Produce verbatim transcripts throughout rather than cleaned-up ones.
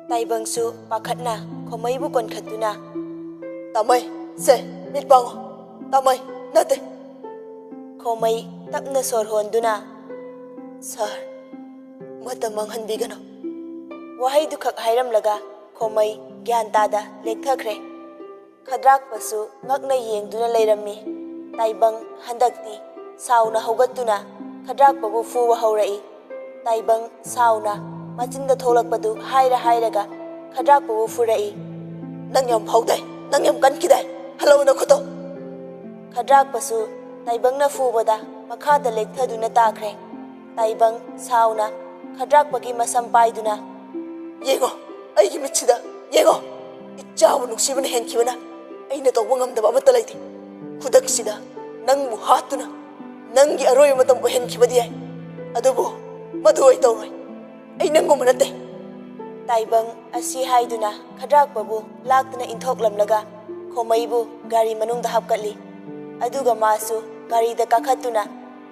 ꯇꯥꯏꯕꯪꯁꯨ ꯄꯥꯈꯠꯅ ꯈꯣꯃꯩꯕꯨ ꯀꯣꯟꯈꯠꯇꯨꯅ, "ꯇꯥꯃꯩ, ꯁꯦ, ꯃꯤꯠ ꯄꯥꯡꯉꯣ꯫ ꯇꯥꯃꯩ, ꯅꯠꯇꯦ!" ꯈꯣꯃꯩ ꯇꯞꯅ ꯁꯣꯔ ꯍꯣꯟꯗꯨꯅ, "ꯁꯥꯔ, ꯃꯇꯝ ꯃꯥꯡꯍꯟꯕꯤꯒꯅꯨ" ꯋꯥꯍꯩꯗꯨꯈꯛ ꯍꯥꯏꯔꯝꯂꯒ ꯈꯣꯃꯩ ꯒ꯭ꯌꯥꯟ ꯇꯥꯗ ꯂꯦꯛꯊꯈ꯭ꯔꯦ꯫ ꯈꯗ꯭ꯔꯥꯛꯄꯁꯨ ꯉꯛꯅ ꯌꯦꯡꯗꯨꯅ ꯂꯩꯔꯝꯃꯤ꯫ ꯇꯥꯏꯕꯪ ꯍꯟꯗꯛꯇꯤ ꯁꯥꯎꯅ ꯍꯧꯒꯠꯇꯨꯅ ꯈꯗ꯭ꯔꯥꯛꯄꯕꯨ ꯐꯨꯕ ꯍꯧꯔꯛꯏ꯫ ꯇꯥꯏꯕꯪ ꯁꯥꯎꯅ ꯃꯆꯤꯟꯗ ꯊꯣꯛꯂꯛꯄꯗꯨ ꯍꯥꯏꯔ ꯍꯥꯏꯔꯒ ꯈꯗ꯭ꯔꯥꯛꯄꯕꯨ ꯐꯨꯔꯛꯏ꯫ "ꯅꯪ ꯌꯥꯝ ꯐꯥꯎꯗꯥꯏ, ꯅꯪ ꯌꯥꯝ ꯀꯟꯈꯤꯗꯥꯏ, ꯍꯜꯂꯛꯎ ꯅꯈꯨꯠꯇꯣ!" ꯈꯗ꯭ꯔꯥꯛꯄꯁꯨ ꯇꯥꯏꯕꯪꯅ ꯐꯨꯕꯗ ꯃꯈꯥꯗ ꯂꯦꯛꯊꯗꯨꯅ ꯇꯥꯈ꯭ꯔꯦ꯫ ꯇꯥꯏꯕꯪ ꯁꯥꯎꯅ ꯈꯗ꯭ꯔꯥꯛꯄꯒꯤ ꯃꯁꯝ ꯄꯥꯏꯗꯨꯅ, "ꯌꯦꯡꯉꯣ, ꯑꯩꯒꯤ ꯃꯤꯠꯁꯤꯗ ꯌꯦꯡꯉꯣ! ꯏꯆꯥꯕꯨ ꯅꯨꯡꯁꯤꯕꯅ ꯍꯦꯟꯈꯤꯕꯅ ꯑꯩꯅ ꯇꯧꯕ ꯉꯝꯗꯕ ꯑꯃꯠꯇ ꯂꯩꯇꯦ꯫ ꯈꯨꯗꯛꯁꯤꯗ ꯅꯪꯕꯨ ꯍꯥꯠꯇꯨꯅ ꯅꯪꯒꯤ ꯑꯔꯣꯏꯕ ꯃꯇꯝ ꯑꯣꯏꯍꯟꯈꯤꯕꯗꯤ ꯌꯥꯏ, ꯑꯗꯨꯕꯨ ꯃꯗꯨ ꯑꯩ ꯇꯧꯔꯣꯏ꯫ ꯑꯩ ꯅꯪꯒꯨꯝꯕ ꯅꯠꯇꯦ!" ꯇꯥꯏꯕꯪ ꯑꯁꯤ ꯍꯥꯏꯗꯨꯅ ꯈꯗ꯭ꯔꯥꯛꯄꯕꯨ ꯂꯥꯛꯇꯨꯅ ꯏꯟꯊꯣꯛꯂꯝꯂꯒ ꯈꯣꯃꯩꯕꯨ ꯒꯥꯔꯤ ꯃꯅꯨꯡꯗ ꯍꯥꯞꯀꯠꯂꯤ꯫ ꯑꯗꯨꯒ ꯃꯥꯁꯨ ꯒꯥꯔꯤꯗ ꯀꯥꯈꯠꯇꯨꯅ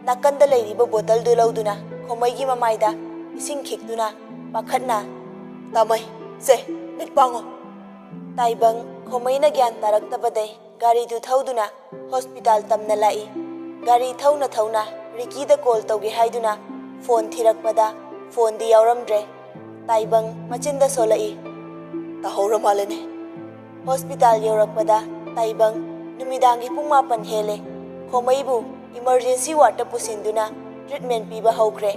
ꯅꯥꯀꯟꯗ ꯂꯩꯔꯤꯕ ꯕꯣꯇꯜꯗꯨ ꯂꯧꯗꯨꯅ ꯈꯣꯃꯩꯒꯤ ꯃꯃꯥꯏꯗ ꯏꯁꯤꯡ ꯈꯤꯛꯇꯨꯅ ꯄꯥꯈꯠꯅ, "ꯇꯥꯃꯩ, ꯁꯦ, ꯃꯤꯠ ꯄꯥꯡꯉꯣ!" ꯇꯥꯏꯕꯪ ꯈꯣꯃꯩꯅ ꯒ꯭ꯌꯥꯟ ꯇꯥꯔꯛꯇꯕꯗꯩ ꯒꯥꯔꯤꯗꯨ ꯊꯧꯗꯨꯅ ꯍꯣꯁꯄꯤꯇꯥꯜ ꯇꯝꯅ ꯂꯥꯛꯏ꯫ ꯒꯥꯔꯤ ꯊꯧꯅ ꯊꯧꯅ ꯔꯤꯀꯤꯗ ꯀꯣꯜ ꯇꯧꯒꯦ ꯍꯥꯏꯗꯨꯅ ꯐꯣꯟ ꯊꯤꯔꯛꯄꯗ ꯐꯣꯟꯗꯤ ꯌꯥꯎꯔꯝꯗ꯭ꯔꯦ꯫ ꯇꯥꯏꯕꯪ ꯃꯆꯤꯟꯗ ꯁꯣꯜꯂꯛꯏ, "ꯇꯥꯍꯧꯔ ꯃꯥꯜꯂꯦꯅꯦ!" ꯍꯣꯁꯄꯤꯇꯥꯜ ꯌꯧꯔꯛꯄꯗ ꯇꯥꯏꯕꯪ ꯅꯨꯃꯤꯗꯥꯡꯒꯤ ꯄꯨꯡ ꯃꯥꯄꯟ ꯍꯦꯜꯂꯦ꯫ ꯈꯣꯃꯩꯕꯨ ꯏꯃꯔꯖꯦꯟꯁꯤ ꯋꯥꯔꯗꯇ ꯄꯨꯁꯤꯟꯗꯨꯅ ꯇ꯭ꯔꯤꯠꯃꯦꯟ ꯄꯤꯕ ꯍꯧꯈ꯭ꯔꯦ꯫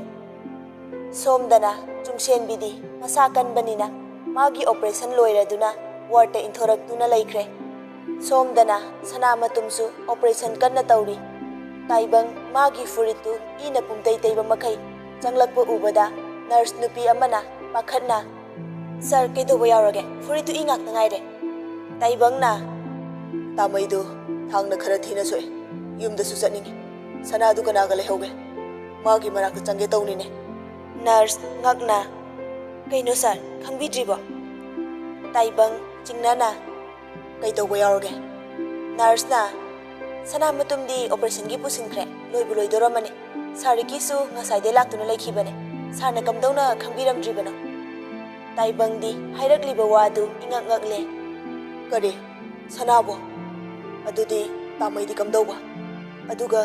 ꯁꯣꯝꯗꯅ ꯆꯨꯝꯁꯦꯟꯕꯤꯗꯤ ꯃꯁꯥ ꯀꯟꯕꯅꯤꯅ ꯃꯥꯒꯤ ꯑꯣꯄꯔꯦꯁꯟ ꯂꯣꯏꯔꯗꯨꯅ ꯋꯥꯔꯗꯇ ꯏꯟꯊꯣꯔꯛꯇꯨꯅ ꯂꯩꯈ꯭ꯔꯦ꯫ ꯁꯣꯝꯗꯅ ꯁꯅꯥꯃꯇꯨꯝꯁꯨ ꯑꯣꯄꯔꯦꯁꯟ ꯀꯟꯅ ꯇꯧꯔꯤ꯫ ꯇꯥꯏꯕꯪ ꯃꯥꯒꯤ ꯐꯨꯔꯤꯠꯇꯨ ꯏꯅ ꯄꯨꯝꯇꯩ ꯇꯩꯕ ꯃꯈꯩ ꯆꯪꯂꯛꯄ ꯎꯕꯗ ꯅꯔꯁ ꯅꯨꯄꯤ ꯑꯃꯅ ꯄꯥꯈꯠꯅ, "ꯁꯥꯔ, ꯀꯩꯗꯧꯕ ꯌꯥꯎꯔꯒꯦ? ꯐꯨꯔꯤꯠꯇꯨ ꯏ ꯉꯥꯛꯇ ꯉꯥꯏꯔꯦ!" ꯇꯥꯏꯕꯪꯅ, "ꯇꯥꯃꯩꯗꯨ ꯊꯥꯡꯅ ꯈꯔ ꯊꯤꯅ ꯁꯣꯛꯑꯦ꯫ ꯌꯨꯝꯗꯁꯨ ꯆꯠꯅꯤꯡꯉꯤ꯫ ꯁꯅꯥꯗꯨ ꯀꯅꯥꯒ ꯂꯩꯍꯧꯒꯦ? ꯃꯥꯒꯤ ꯃꯅꯥꯛꯇ ꯆꯪꯒꯦ ꯇꯧꯅꯤꯅꯦ꯫" ꯅꯔꯁ ꯉꯛꯅ, "ꯀꯩꯅꯣ ꯁꯥꯔ, ꯈꯪꯕꯤꯗ꯭ꯔꯤꯕꯣ?" ꯇꯥꯏꯕꯪ ꯆꯤꯡꯅꯅ, "ꯀꯩꯗꯧꯕ ꯌꯥꯎꯔꯒꯦ?" ꯅꯔꯁꯅ, "ꯁꯅꯥꯃꯇꯨꯝꯗꯤ ꯑꯣꯄꯔꯦꯁꯟꯒꯤ ꯄꯨꯁꯤꯟꯈ꯭ꯔꯦ, ꯂꯣꯏꯕꯨ ꯂꯣꯏꯗꯣꯔꯝꯃꯅꯤ꯫ ꯁꯥꯔ ꯔꯤꯀꯤꯁꯨ ꯉꯁꯥꯏꯗꯩ ꯂꯥꯛꯇꯨꯅ ꯂꯩꯈꯤꯕꯅꯦ꯫ ꯁꯥꯔꯅ ꯀꯝꯗꯧꯅ ꯈꯪꯕꯤꯔꯝꯗ꯭ꯔꯤꯕꯅꯣ?" ꯇꯥꯏꯕꯪꯗꯤ ꯍꯥꯏꯔꯛꯂꯤꯕ ꯋꯥꯗꯨ ꯏꯉꯛ ꯉꯛꯂꯦ꯫ "ꯀꯔꯤ? ꯁꯅꯥꯕꯣ? ꯑꯗꯨꯗꯤ ꯇꯥꯃꯩꯗꯤ ꯀꯝꯗꯧꯕ? ꯑꯗꯨꯒ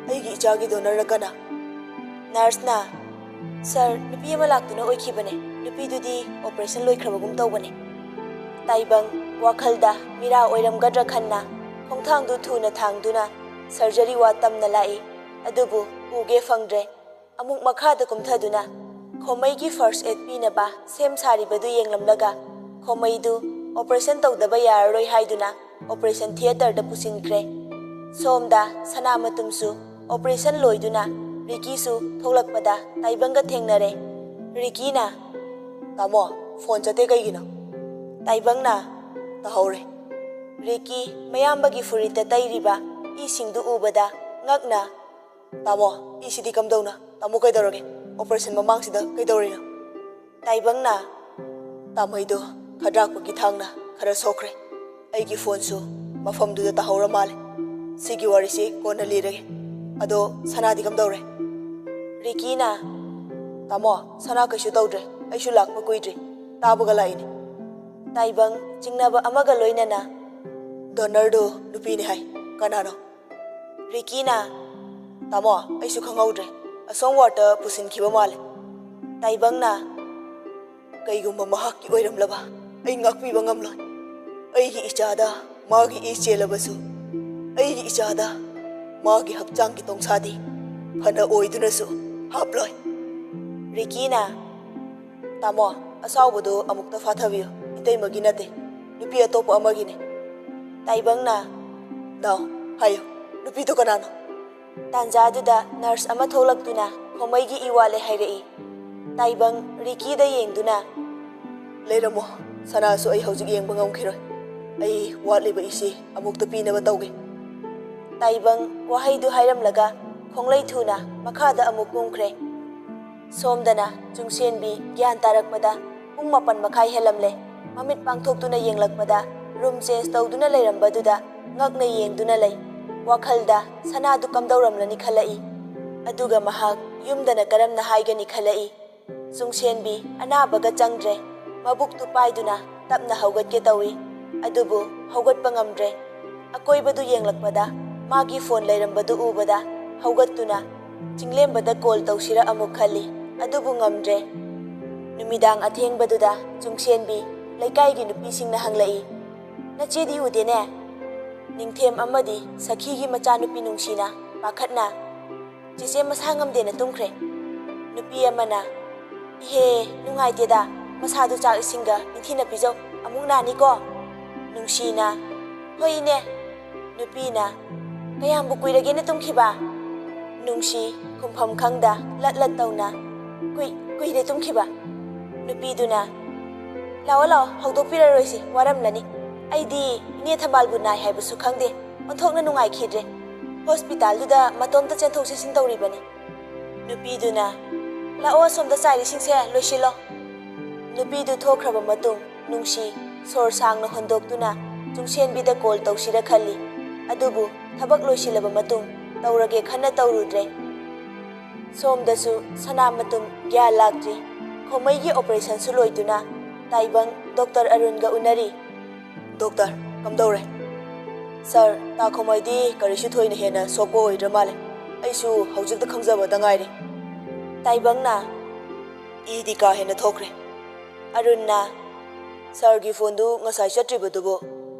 ꯑꯩꯒꯤ ꯏꯆꯥꯒꯤ ꯗꯣꯅꯔꯅ ꯀꯅꯥ?" ꯅꯔꯁꯅ, "ꯁꯥꯔ, ꯅꯨꯄꯤ ꯑꯃ ꯂꯥꯛꯇꯨꯅ ꯑꯣꯏꯈꯤꯕꯅꯦ꯫ ꯅꯨꯄꯤꯗꯨꯗꯤ ꯑꯣꯄꯔꯦꯁꯟ ꯂꯣꯏꯈ꯭ꯔꯕꯒꯨꯝ ꯇꯧꯕꯅꯦ꯫" ꯇꯥꯏꯕꯪ ꯋꯥꯈꯜꯗ ꯃꯤꯔꯥ ꯑꯣꯏꯔꯝꯒꯗ꯭ꯔꯥ ꯈꯟꯅ ꯈꯣꯡꯊꯥꯡꯗꯨ ꯊꯨꯅ ꯊꯥꯡꯗꯨꯅ ꯁꯔꯖꯔꯤ ꯋꯥ ꯇꯝꯅ ꯂꯥꯛꯏ꯫ ꯑꯗꯨꯕꯨ ꯎꯒꯦ ꯐꯪꯗ꯭ꯔꯦ꯫ ꯑꯃꯨꯛ ꯃꯈꯥꯗ ꯀꯨꯝꯊꯗꯨꯅ ꯈꯣꯃꯩꯒꯤ ꯐꯥꯔꯁ ꯑꯦꯗ ꯄꯤꯅꯕ ꯁꯦꯝ ꯁꯥꯔꯤꯕꯗꯨ ꯌꯦꯡꯂꯝꯂꯒ ꯈꯣꯃꯩꯗꯨ ꯑꯣꯄꯔꯦꯁꯟ ꯇꯧꯗꯕ ꯌꯥꯔꯔꯣꯏ ꯍꯥꯏꯗꯨꯅ ꯑꯣꯄꯔꯦꯁꯟ ꯊꯤꯌꯦꯇꯔꯗ ꯄꯨꯁꯤꯟꯈ꯭ꯔꯦ꯫ ꯁꯣꯝꯗ ꯁꯅꯥꯃꯇꯨꯝꯁꯨ ꯑꯣꯄꯔꯦꯁꯟ ꯂꯣꯏꯗꯨꯅ ꯔꯤꯀꯤꯁꯨ ꯊꯣꯛꯂꯛꯄꯗ ꯇꯥꯏꯕꯪꯒ ꯊꯦꯡꯅꯔꯦ꯫ ꯔꯤꯀꯤꯅ, "ꯇꯥꯃꯣ, ꯐꯣꯟ ꯆꯠꯇꯦ ꯀꯩꯒꯤꯅꯣ?" ꯇꯥꯏꯕꯪꯅ, "ꯇꯥꯍꯧꯔꯦ꯫" ꯔꯤꯀꯤ ꯃꯌꯥꯝꯕꯒꯤ ꯐꯨꯔꯤꯠꯇ ꯇꯩꯔꯤꯕ ꯏꯁꯤꯡꯗꯨ ꯎꯕꯗ ꯉꯛꯅ, "ꯇꯥꯃꯣ, ꯏꯁꯤꯗꯤ ꯀꯝꯗꯧꯅ? ꯇꯥꯃꯣ ꯀꯩꯗꯧꯔꯒꯦ? ꯑꯣꯄꯔꯦꯁꯟ ꯃꯃꯥꯡꯁꯤꯗ ꯀꯩꯗꯧꯔꯤꯅꯣ?" ꯇꯥꯏꯕꯪꯅ, "ꯇꯥꯃꯩꯗꯣ ꯈꯗ꯭ꯔꯥꯛꯄꯒꯤ ꯊꯥꯡꯅ ꯈꯔ ꯁꯣꯛꯈ꯭ꯔꯦ꯫ ꯑꯩꯒꯤ ꯐꯣꯟꯁꯨ ꯃꯐꯝꯗꯨꯗ ꯇꯥꯍꯧꯔ ꯃꯥꯜꯂꯦ꯫ ꯁꯤꯒꯤ ꯋꯥꯔꯤꯁꯤ ꯀꯣꯟꯅ ꯂꯤꯔꯒꯦ꯫ ꯑꯗꯣ ꯁꯅꯥꯗꯤ ꯀꯝꯗꯧꯔꯦ?" ꯔꯤꯀꯤꯅ, "ꯇꯥꯃꯣ, ꯁꯅꯥ ꯀꯩꯁꯨ ꯇꯧꯗ꯭ꯔꯦ꯫ ꯑꯩꯁꯨ ꯂꯥꯛꯄ ꯀꯨꯏꯗ꯭ꯔꯤ꯫ ꯇꯥꯕꯒ ꯂꯥꯛꯏꯅꯦ꯫" ꯇꯥꯏꯕꯪ ꯆꯤꯡꯅꯕ ꯑꯃꯒ ꯂꯣꯏꯅꯅ, "ꯗꯣꯅꯔꯗꯨ ꯅꯨꯄꯤꯅꯤ ꯍꯥꯏ꯫ ꯀꯅꯥꯅꯣ?" ꯔꯤꯀꯤꯅ, "ꯇꯥꯃꯣ, ꯑꯩꯁꯨ ꯈꯪꯍꯧꯗ꯭ꯔꯦ꯫ ꯑꯁꯣꯝ ꯋꯥꯔꯗꯇ ꯄꯨꯁꯤꯟꯈꯤꯕ ꯃꯥꯜꯂꯦ꯫" ꯇꯥꯏꯕꯪꯅ, "ꯀꯩꯒꯨꯝꯕ ꯃꯍꯥꯛꯀꯤ ꯑꯣꯏꯔꯝꯂꯕ ꯑꯩ ꯉꯥꯛꯄꯤꯕ ꯉꯝꯂꯣꯏ꯫ ꯑꯩꯒꯤ ꯏꯆꯥꯗ ꯃꯥꯒꯤ ꯏ ꯆꯦꯜꯂꯕꯁꯨ ꯑꯩꯒꯤ ꯏꯆꯥꯗ ꯃꯥꯒꯤ ꯍꯛꯆꯥꯡꯒꯤ ꯇꯣꯡꯁꯥꯗꯤ ꯐꯅ ꯑꯣꯏꯗꯨꯅꯁꯨ ꯍꯥꯞꯂꯣꯏ꯫" ꯔꯤꯀꯤꯅ, "ꯇꯥꯃꯣ, ꯑꯁꯥꯎꯕꯗꯨ ꯑꯃꯨꯛꯇ ꯐꯥꯊꯕꯤꯌꯨ꯫ ꯏꯇꯩꯃꯒꯤ ꯅꯠꯇꯦ, ꯅꯨꯄꯤ ꯑꯇꯣꯞꯄ ꯑꯃꯒꯤꯅꯦ꯫" ꯇꯥꯏꯕꯪꯅ, "ꯅꯥꯎ, ꯍꯥꯏꯌꯨ, ꯅꯨꯄꯤꯗꯨ ꯀꯅꯥꯅꯣ?" ꯇꯥꯟꯖꯥꯗꯨꯗ ꯅꯔꯁ ꯑꯃ ꯊꯣꯛꯂꯛꯇꯨꯅ ꯈꯣꯃꯩꯒꯤ ꯏ ꯋꯥꯠꯂꯦ ꯍꯥꯏꯔꯛꯏ꯫ ꯇꯥꯏꯕꯪ ꯔꯤꯀꯤꯗ ꯌꯦꯡꯗꯨꯅ, "ꯂꯩꯔꯝꯃꯣ, ꯁꯅꯥꯁꯨ ꯑꯩ ꯍꯧꯖꯤꯛ ꯌꯦꯡꯕ ꯉꯝꯈꯤꯔꯣꯏ꯫ ꯑꯩ ꯋꯥꯠꯂꯤꯕ ꯏꯁꯤ ꯑꯃꯨꯛꯇ ꯄꯤꯅꯕ ꯇꯧꯒꯦ꯫" ꯇꯥꯏꯕꯪ ꯋꯥꯍꯩꯗꯨ ꯍꯥꯏꯔꯝꯂꯒ ꯈꯣꯡꯂꯩ ꯊꯨꯅ ꯃꯈꯥꯗ ꯑꯃꯨꯛ ꯀꯨꯝꯈ꯭ꯔꯦ꯫ ꯁꯣꯝꯗꯅ ꯆꯨꯡꯁꯦꯟꯕꯤ ꯒ꯭ꯌꯥꯟ ꯇꯥꯔꯛꯄꯗ ꯄꯨꯡ ꯃꯥꯄꯟ ꯃꯈꯥꯏ ꯍꯦꯜꯂꯝꯂꯦ꯫ ꯃꯃꯤꯠ ꯄꯥꯡꯊꯣꯛꯇꯨꯅ ꯌꯦꯡꯂꯛꯄꯗ ꯔꯨꯝ ꯆꯦꯟꯖ ꯇꯧꯗꯨꯅ ꯂꯩꯔꯝꯕꯗꯨꯗ ꯉꯛꯅ ꯌꯦꯡꯗꯨꯅ ꯂꯩ꯫ ꯋꯥꯈꯜꯗ ꯁꯅꯥꯗꯨ ꯀꯝꯗꯧꯔꯝꯂꯅꯤ ꯈꯜꯂꯛꯏ꯫ ꯑꯗꯨꯒ ꯃꯍꯥꯛ ꯌꯨꯝꯗꯅ ꯀꯔꯝꯅ ꯍꯥꯏꯒꯅꯤ ꯈꯜꯂꯛꯏ꯫ ꯆꯨꯡꯁꯦꯟꯕꯤ ꯑꯅꯥꯕꯒ ꯆꯪꯗ꯭ꯔꯦ꯫ ꯃꯕꯨꯛꯇꯨ ꯄꯥꯏꯗꯨꯅ ꯇꯞꯅ ꯍꯧꯒꯠꯀꯦ ꯇꯧꯏ꯫ ꯑꯗꯨꯕꯨ ꯍꯧꯒꯠꯄ ꯉꯝꯗ꯭ꯔꯦ꯫ ꯑꯀꯣꯏꯕꯗꯨ ꯌꯦꯡꯂꯛꯄꯗ ꯃꯥꯒꯤ ꯐꯣꯟ ꯂꯩꯔꯝꯕꯗꯨ ꯎꯕꯗ ꯍꯧꯒꯠꯇꯨꯅ ꯆꯤꯡꯂꯦꯝꯕꯗ ꯀꯣꯜ ꯇꯧꯁꯤꯔ ꯑꯃꯨꯛ ꯈꯜꯂꯤ꯫ ꯑꯗꯨꯕꯨ ꯉꯝꯗ꯭ꯔꯦ꯫ ꯅꯨꯃꯤꯗꯥꯡ ꯑꯊꯦꯡꯕꯗꯨꯗ ꯆꯨꯡꯁꯦꯟꯕꯤ ꯂꯩꯀꯥꯏꯒꯤ ꯅꯨꯄꯤꯁꯤꯡꯅ ꯍꯪꯂꯛꯏ, "ꯅꯆꯦꯗꯤ ꯎꯗꯦꯅꯦ?" ꯅꯤꯡꯊꯦꯝ ꯑꯃꯗꯤ ꯁꯈꯤꯒꯤ ꯃꯆꯥꯅꯨꯄꯤ ꯅꯨꯡꯁꯤꯅ ꯄꯥꯈꯠꯅ, "ꯆꯦꯆꯦ ꯃꯁꯥ ꯉꯝꯗꯦꯅ ꯇꯨꯝꯈ꯭ꯔꯦ"꯫ ꯅꯨꯄꯤ ꯑꯃꯅ, "ꯏꯍꯦ, ꯅꯨꯡꯉꯥꯏꯇꯦꯗ, ꯃꯁꯥꯗꯨ ꯆꯥꯛ ꯏꯁꯤꯡꯒ ꯅꯤꯡꯊꯤꯅ ꯄꯤꯖꯧ, ꯑꯃꯨꯛ ꯅꯥꯅꯤꯀꯣ"꯫ ꯅꯨꯡꯁꯤꯅ, "ꯍꯣꯏ ꯏꯅꯦ"꯫ ꯅꯨꯄꯤꯅ, "ꯀꯌꯥꯝꯕꯨ ꯀꯨꯏꯔꯒꯦꯅ ꯇꯨꯝꯈꯤꯕ?" ꯅꯨꯡꯁꯤ ꯈꯨꯝꯐꯝ ꯈꯪꯗ ꯂꯠ ꯂꯠ ꯇꯧꯅ, "ꯀꯨꯏ-, ꯀꯨꯏꯔꯦ ꯇꯨꯝꯈꯤꯕ"꯫ ꯅꯨꯄꯤꯗꯨꯅ, "ꯂꯥꯛꯑꯣ, ꯂꯥꯛꯑꯣ, ꯍꯧꯗꯣꯛꯄꯤꯔꯔꯣꯏꯁꯤ, ꯋꯥꯔꯝꯂꯅꯤ꯫ ꯑꯩꯗꯤ ꯏꯅꯦ ꯊꯝꯕꯥꯜꯕꯨ ꯅꯥꯏ ꯍꯥꯏꯕꯁꯨ ꯈꯪꯗꯦ, ꯑꯣꯟꯊꯣꯛꯅ ꯅꯨꯡꯉꯥꯏꯈꯤꯗ꯭ꯔꯦ꯫ ꯍꯣꯁꯄꯤꯇꯥꯜꯗꯨꯗ ꯃꯇꯣꯝꯇ ꯆꯦꯟꯊꯣꯛ ꯆꯦꯟꯁꯤꯟ ꯇꯧꯔꯤꯕꯅꯤ"꯫ ꯅꯨꯄꯤꯗꯨꯅ, "ꯂꯥꯛꯑꯣ, ꯑꯁꯣꯝꯗ ꯆꯥꯏꯔꯤꯁꯤꯡꯁꯦ ꯂꯣꯏꯁꯤꯜꯂꯣ"꯫ ꯅꯨꯄꯤꯗꯨ ꯊꯣꯛꯈ꯭ꯔꯕ ꯃꯇꯨꯡ, ꯅꯨꯡꯁꯤ ꯁꯣꯔ ꯁꯥꯡꯅ ꯍꯣꯟꯗꯣꯛꯇꯨꯅ ꯆꯨꯡꯁꯦꯟꯕꯤꯗ ꯀꯣꯜ ꯇꯧꯁꯤꯔ ꯈꯜꯂꯤ꯫ ꯑꯗꯨꯕꯨ ꯊꯕꯛ ꯂꯣꯏꯁꯤꯜꯂꯕ ꯃꯇꯨꯡ ꯇꯧꯔꯒꯦ ꯈꯟꯅ ꯇꯧꯔꯨꯗ꯭ꯔꯦ꯫ ꯁꯣꯝꯗꯁꯨ ꯁꯅꯥꯃꯇꯨꯝ ꯒ꯭ꯌꯥꯟ ꯂꯥꯛꯇ꯭ꯔꯤ꯫ ꯈꯣꯃꯩꯒꯤ ꯑꯣꯄꯔꯦꯁꯟꯁꯨ ꯂꯣꯏꯗꯨꯅ ꯇꯥꯏꯕꯪ ꯗꯣꯛꯇꯔ ꯑꯔꯨꯟꯒ ꯎꯅꯔꯤ꯫ "ꯗꯣꯛꯇꯔ, ꯀꯝꯗꯧꯔꯦ?" "ꯁꯥꯔ, ꯇꯥ ꯈꯣꯃꯩꯗꯤ ꯀꯔꯤꯁꯨ ꯊꯣꯏꯅ ꯍꯦꯟꯅ ꯁꯣꯛꯄ ꯑꯣꯏꯗ꯭ꯔ ꯃꯥꯜꯂꯦ꯫ ꯑꯩꯁꯨ ꯍꯧꯖꯤꯛꯇ ꯈꯪꯖꯕꯗ ꯉꯥꯏꯔꯤ"꯫ ꯇꯥꯏꯕꯪꯅ, "ꯏꯗꯤ ꯀꯥ ꯍꯦꯟꯅ ꯊꯣꯛꯈ꯭ꯔꯦ"꯫ ꯑꯔꯨꯟꯅ, "ꯁꯥꯔꯒꯤ ꯐꯣꯟꯗꯨ ꯉꯁꯥꯏ ꯆꯠꯇ꯭ꯔꯤꯕꯗꯨꯕꯨ?"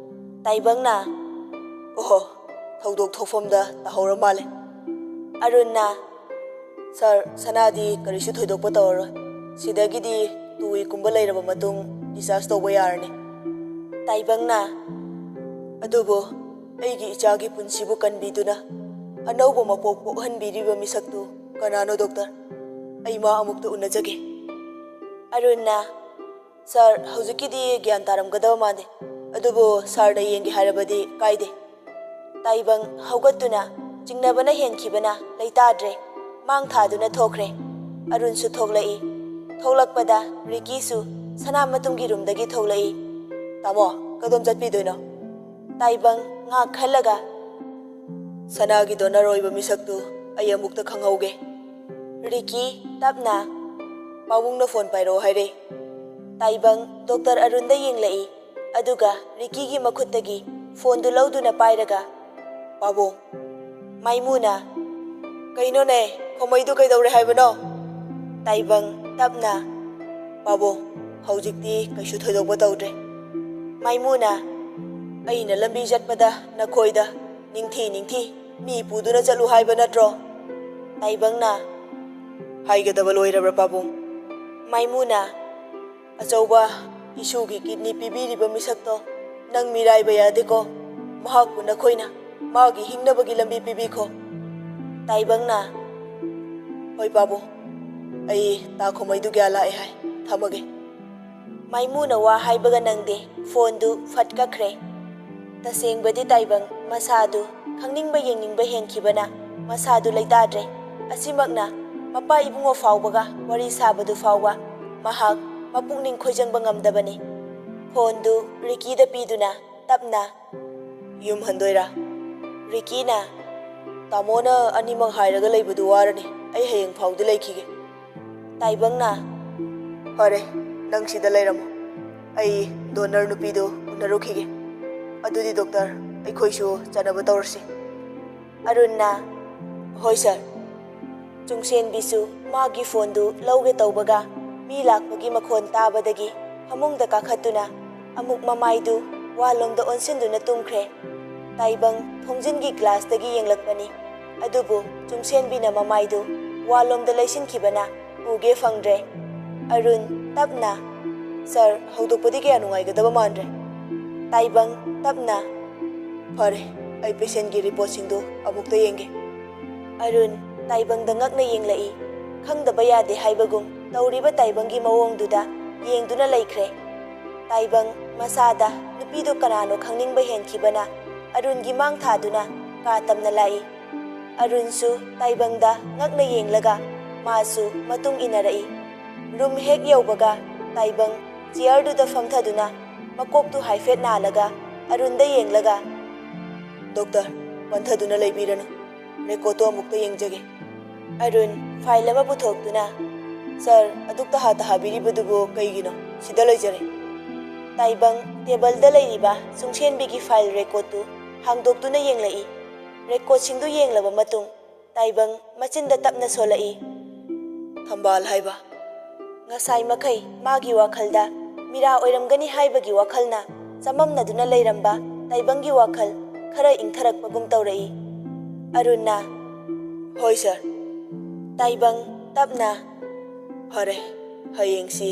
ꯇꯥꯏꯕꯪꯅ, "ꯑꯣꯍꯣ, ꯊꯧꯗꯣꯛ ꯊꯣꯛꯐꯝꯗ ꯇꯥꯍꯧꯔ ꯃꯥꯜꯂꯦ"꯫ ꯑꯔꯨꯟꯅ, "ꯁꯥꯔ, ꯁꯅꯥꯗꯤ ꯀꯔꯤꯁꯨ ꯊꯣꯏꯗꯣꯛꯄ ꯇꯧꯔꯔꯣꯏ꯫ ꯁꯤꯗꯒꯤꯗꯤ ꯇꯨ ꯋꯤꯛꯀꯨꯝꯕ ꯂꯩꯔꯕ ꯃꯇꯨꯡ ꯗꯤꯁꯆꯥꯔꯖ ꯇꯧꯕ ꯌꯥꯔꯅꯤ"꯫ ꯇꯥꯏꯕꯪꯅ, "ꯑꯗꯨꯕꯨ ꯑꯩꯒꯤ ꯏꯆꯥꯒꯤ ꯄꯨꯟꯁꯤꯕꯨ ꯀꯟꯕꯤꯗꯨꯅ ꯑꯅꯧꯕ ꯃꯄꯣꯛ ꯄꯣꯛꯍꯟꯕꯤꯔꯤꯕ ꯃꯤꯁꯛꯇꯨ ꯀꯅꯥꯅꯣ, ꯗꯣꯛꯇꯔ? ꯑꯩ ꯃꯥ ꯑꯃꯨꯛꯇ ꯎꯅꯖꯒꯦ"꯫ ꯑꯔꯨꯟꯅ, "ꯁꯥꯔ, ꯍꯧꯖꯤꯛꯀꯤꯗꯤ ꯒ꯭ꯌꯥꯟ ꯇꯥꯔꯝꯒꯗꯕ ꯃꯥꯟꯗꯦ, ꯑꯗꯨꯕꯨ ꯁꯥꯔꯅ ꯌꯦꯡꯒꯦ ꯍꯥꯏꯔꯕꯗꯤ ꯀꯥꯏꯗꯦ"꯫ ꯇꯥꯏꯕꯪ ꯍꯧꯒꯠꯇꯨꯅ ꯆꯤꯡꯅꯕꯅ ꯍꯦꯟꯈꯤꯕꯅ ꯂꯩꯇꯥꯗ꯭ꯔꯦ꯫ ꯃꯥꯡ ꯊꯥꯗꯨꯅ ꯊꯣꯛꯈ꯭ꯔꯦ꯫ ꯑꯔꯨꯟꯁꯨ ꯊꯣꯛꯂꯛꯏ꯫ ꯊꯣꯛꯂꯛꯄꯗ ꯔꯤꯀꯤꯁꯨ ꯁꯅꯥꯃꯇꯨꯝꯒꯤ ꯔꯨꯝꯗꯒꯤ ꯊꯣꯛꯂꯛꯏ꯫ "ꯇꯥꯃꯣ, ꯀꯗꯣꯝ ꯆꯠꯄꯤꯗꯣꯏꯅꯣ?" ꯇꯥꯏꯕꯪ ꯉꯥꯛ ꯈꯜꯂꯒ, "ꯁꯅꯥꯒꯤ ꯗꯣꯅꯔ ꯑꯣꯏꯕ ꯃꯤꯁꯛꯇꯨ ꯑꯩ ꯑꯃꯨꯛꯇ ꯈꯪꯍꯧꯒꯦ"꯫ ꯔꯤꯀꯤ ꯇꯞꯅ, "ꯄꯥꯕꯨꯡꯅ ꯐꯣꯟ ꯄꯥꯏꯔꯛꯑꯣ ꯍꯥꯏꯔꯦ"꯫ ꯇꯥꯏꯕꯪ ꯗꯣꯛꯇꯔ ꯑꯔꯨꯟꯗ ꯌꯦꯡꯂꯛꯏ, ꯑꯗꯨꯒ ꯔꯤꯀꯤꯒꯤ ꯃꯈꯨꯠꯇꯒꯤ ꯐꯣꯟꯗꯨ ꯂꯧꯗꯨꯅ ꯄꯥꯏꯔꯒ, "ꯄꯥꯕꯨꯡ꯫" ꯃꯥꯏꯃꯨꯅ, "ꯀꯩꯅꯣꯅꯦ, ꯈꯣꯃꯩꯗꯨ ꯀꯩꯗꯧꯔꯦ ꯍꯥꯏꯕꯅꯣ?" ꯇꯥꯏꯕꯪ ꯇꯞꯅ, "ꯄꯥꯕꯨꯡ, ꯍꯧꯖꯤꯛꯇꯤ ꯀꯩꯁꯨ ꯊꯣꯏꯗꯣꯛꯄ ꯇꯧꯗ꯭ꯔꯦ꯫" ꯃꯥꯏꯃꯨꯅ, "ꯑꯩꯅ ꯂꯝꯕꯤ ꯆꯠꯄꯗ ꯅꯈꯣꯏꯗ ꯅꯤꯡꯊꯤ ꯅꯤꯡꯊꯤ ꯃꯤ ꯄꯨꯗꯨꯅ ꯆꯠꯂꯨ ꯍꯥꯏꯕ ꯅꯠꯇ꯭ꯔꯣ?" ꯇꯥꯏꯕꯪꯅ, "ꯍꯥꯏꯒꯗꯕ ꯂꯣꯏꯔꯕ꯭ꯔꯥ ꯄꯥꯕꯨꯡ?" ꯃꯥꯏꯃꯨꯅ, "ꯑꯆꯧꯕ ꯏꯁꯨꯒꯤ ꯀꯤꯗꯅꯤ ꯄꯤꯕꯤꯔꯤꯕ ꯃꯤꯁꯛꯇꯣ ꯅꯪ ꯃꯤꯔꯥꯏꯕ ꯌꯥꯗꯦꯀꯣ꯫ ꯃꯍꯥꯛꯄꯨ ꯅꯈꯣꯏꯅ ꯃꯥꯒꯤ ꯍꯤꯡꯅꯕꯒꯤ ꯂꯝꯕꯤ ꯄꯤꯕꯤꯈꯣ꯫" ꯇꯥꯏꯕꯪꯅ, "ꯍꯣꯏ ꯄꯥꯕꯨꯡ, ꯑꯩ ꯇꯥ ꯈꯣꯃꯩꯗꯨ ꯀꯌꯥ ꯂꯥꯛꯑꯦ ꯍꯥꯏ, ꯊꯝꯃꯒꯦ꯫" ꯃꯥꯏꯃꯨꯅ ꯋꯥ ꯍꯥꯏꯕꯒ ꯅꯪꯗꯦ, ꯐꯣꯟꯗꯨ ꯐꯠ ꯀꯛꯈ꯭ꯔꯦ꯫ ꯇꯁꯦꯡꯕꯗꯤ ꯇꯥꯏꯕꯪ ꯃꯁꯥꯗꯨ ꯈꯪꯅꯤꯡꯕ ꯌꯦꯡꯅꯤꯡꯕ ꯍꯦꯟꯈꯤꯕꯅ ꯃꯁꯥꯗꯨ ꯂꯩꯇꯥꯗ꯭ꯔꯦ꯫ ꯑꯁꯤꯃꯛꯅ ꯃꯄꯥ ꯏꯕꯨꯡꯉꯣ ꯐꯥꯎꯕꯒ ꯋꯥꯔꯤ ꯁꯥꯕꯗꯨ ꯐꯥꯎꯕ ꯃꯍꯥꯛ ꯃꯄꯨꯛꯅꯤꯡ ꯈꯣꯏꯖꯪꯕ ꯉꯝꯗꯕꯅꯤ꯫ ꯐꯣꯟꯗꯨ ꯔꯤꯀꯤꯗ ꯄꯤꯗꯨꯅ ꯇꯞꯅ, "ꯌꯨꯝ ꯍꯟꯗꯣꯏꯔꯥ?" ꯔꯤꯀꯤꯅ, "ꯇꯥꯃꯣꯅ ꯑꯅꯤꯃꯛ ꯍꯥꯏꯔꯒ ꯂꯩꯕꯗꯨ ꯋꯥꯔꯅꯤ꯫ ꯑꯩ ꯍꯌꯦꯡ ꯐꯥꯎꯗꯤ ꯂꯩꯈꯤꯒꯦ꯫" ꯇꯥꯏꯕꯪꯅ, "ꯐꯔꯦ, ꯅꯪ ꯁꯤꯗ ꯂꯩꯔꯝꯃꯣ꯫ ꯑꯩ ꯗꯣꯅꯔ ꯅꯨꯄꯤꯗꯨ ꯎꯅꯔꯨꯈꯤꯒꯦ꯫ ꯑꯗꯨꯗꯤ ꯗꯣꯛꯇꯔ, ꯑꯩꯈꯣꯏꯁꯨ ꯆꯠꯅꯕ ꯇꯧꯔꯁꯤ꯫" ꯑꯔꯨꯟꯅ, "ꯍꯣꯏ ꯁꯥꯔ꯫" ꯆꯨꯡꯁꯦꯟꯕꯤꯁꯨ ꯃꯥꯒꯤ ꯐꯣꯟꯗꯨ ꯂꯧꯒꯦ ꯇꯧꯕꯒ ꯃꯤ ꯂꯥꯛꯄꯒꯤ ꯃꯈꯣꯟ ꯇꯥꯕꯗꯒꯤ ꯐꯃꯨꯡꯗ ꯀꯥꯈꯠꯇꯨꯅ ꯑꯃꯨꯛ ꯃꯃꯥꯏꯗꯨ ꯋꯥꯜꯂꯣꯝꯗ ꯑꯣꯟꯁꯤꯟꯗꯨꯅ ꯇꯨꯝꯈ꯭ꯔꯦ꯫ ꯇꯥꯏꯕꯪ ꯊꯣꯡꯖꯤꯟꯒꯤ ꯒ꯭ꯂꯥꯁꯇꯒꯤ ꯌꯦꯡꯂꯛꯄꯅꯤ, ꯑꯗꯨꯕꯨ ꯆꯨꯡꯁꯦꯟꯕꯤꯅ ꯃꯃꯥꯏꯗꯨ ꯋꯥꯜꯂꯣꯝꯗ ꯂꯩꯁꯤꯟꯈꯤꯕꯅ ꯎꯒꯦ ꯐꯪꯗ꯭ꯔꯦ꯫ ꯑꯔꯨꯟ ꯇꯞꯅ, "ꯁꯥꯔ, ꯍꯧꯗꯣꯛꯄꯗꯤ ꯀꯌꯥ ꯅꯨꯡꯉꯥꯏꯒꯗꯕ ꯃꯥꯟꯗ꯭ꯔꯦ꯫" ꯇꯥꯏꯕꯪ ꯇꯞꯅ, "ꯐꯔꯦ, ꯑꯩ ꯄꯦꯁꯦꯟꯒꯤ ꯔꯤꯄꯣꯔꯠꯁꯤꯡꯗꯨ ꯑꯃꯨꯛꯇ ꯌꯦꯡꯒꯦ꯫" ꯑꯔꯨꯟ ꯇꯥꯏꯕꯪꯗ ꯉꯛꯅ ꯌꯦꯡꯂꯛꯏ꯫ ꯈꯪꯗꯕ ꯌꯥꯗꯦ ꯍꯥꯏꯕꯒꯨꯝ ꯇꯧꯔꯤꯕ ꯇꯥꯏꯕꯪꯒꯤ ꯃꯑꯣꯡꯗꯨꯗ ꯌꯦꯡꯗꯨꯅ ꯂꯩꯈ꯭ꯔꯦ꯫ ꯇꯥꯏꯕꯪ ꯃꯁꯥꯗ ꯅꯨꯄꯤꯗꯨ ꯀꯅꯥꯅꯣ ꯈꯪꯅꯤꯡꯕ ꯍꯦꯟꯈꯤꯕꯅ ꯑꯔꯨꯟꯒꯤ ꯃꯥꯡ ꯊꯥꯗꯨꯅ ꯀꯥ ꯇꯝꯅ ꯂꯥꯛꯏ꯫ ꯑꯔꯨꯟꯁꯨ ꯇꯥꯏꯕꯪꯗ ꯉꯛꯅ ꯌꯦꯡꯂꯒ ꯃꯥꯁꯨ ꯃꯇꯨꯡ ꯏꯟꯅꯔꯛꯏ꯫ ꯔꯨꯝ ꯍꯦꯛ ꯌꯧꯕꯒ ꯇꯥꯏꯕꯪ ꯆꯤꯌꯔꯗꯨꯗ ꯐꯝꯊꯗꯨꯅ ꯃꯀꯣꯛꯇꯨ ꯍꯥꯏꯐꯦꯠ ꯅꯥꯜꯂꯒ ꯑꯔꯨꯟꯗ ꯌꯦꯡꯂꯒ, "ꯗꯣꯛꯇꯔ, ꯄꯟꯊꯗꯨꯅ ꯂꯩꯕꯤꯔꯅꯨ꯫ ꯔꯦꯀꯣꯔꯠꯇꯣ ꯑꯃꯨꯛꯇ ꯌꯦꯡꯖꯒꯦ꯫" ꯑꯔꯨꯟ ꯐꯥꯏꯜ ꯑꯃ ꯄꯨꯊꯣꯛꯇꯨꯅ, "ꯁꯥꯔ, ꯑꯗꯨꯛ ꯇꯍꯥ ꯇꯍꯥꯕꯤꯔꯤꯕꯗꯨꯕꯨ ꯀꯩꯒꯤꯅꯣ? ꯁꯤꯗ ꯂꯩꯖꯔꯦ꯫" ꯇꯥꯏꯕꯪ ꯇꯦꯕꯜꯗ ꯂꯩꯔꯤꯕ ꯆꯨꯡꯁꯦꯟꯕꯤꯒꯤ ꯐꯥꯏꯜ ꯔꯦꯀꯣꯔꯠꯇꯨ ꯍꯥꯡꯗꯣꯛꯇꯨꯅ ꯌꯦꯡꯂꯛꯏ꯫ ꯔꯦꯀꯣꯔꯠꯁꯤꯡꯗꯨ ꯌꯦꯡꯂꯕ ꯃꯇꯨꯡ ꯇꯥꯏꯕꯪ ꯃꯆꯤꯟꯗ ꯇꯞꯅ ꯁꯣꯜꯂꯛꯏ, "ꯊꯝꯕꯥꯜ ꯍꯥꯏꯕ꯫" ꯉꯁꯥꯏ ꯃꯈꯩ ꯃꯥꯒꯤ ꯋꯥꯈꯜꯗ ꯃꯤꯔꯥ ꯑꯣꯏꯔꯝꯒꯅꯤ ꯍꯥꯏꯕꯒꯤ ꯋꯥꯈꯜꯅ ꯆꯃꯝꯅꯗꯨꯅ ꯂꯩꯔꯝꯕ ꯇꯥꯏꯕꯪꯒꯤ ꯋꯥꯈꯜ ꯈꯔ ꯏꯪꯊꯔꯛꯄꯒꯨꯝ ꯇꯧꯔꯛꯏ꯫ ꯑꯔꯨꯟꯅ, "ꯍꯣꯏ ꯁꯥꯔ꯫" ꯇꯥꯏꯕꯪ ꯇꯞꯅ, "ꯐꯔꯦ, ꯍꯌꯦꯡꯁꯤ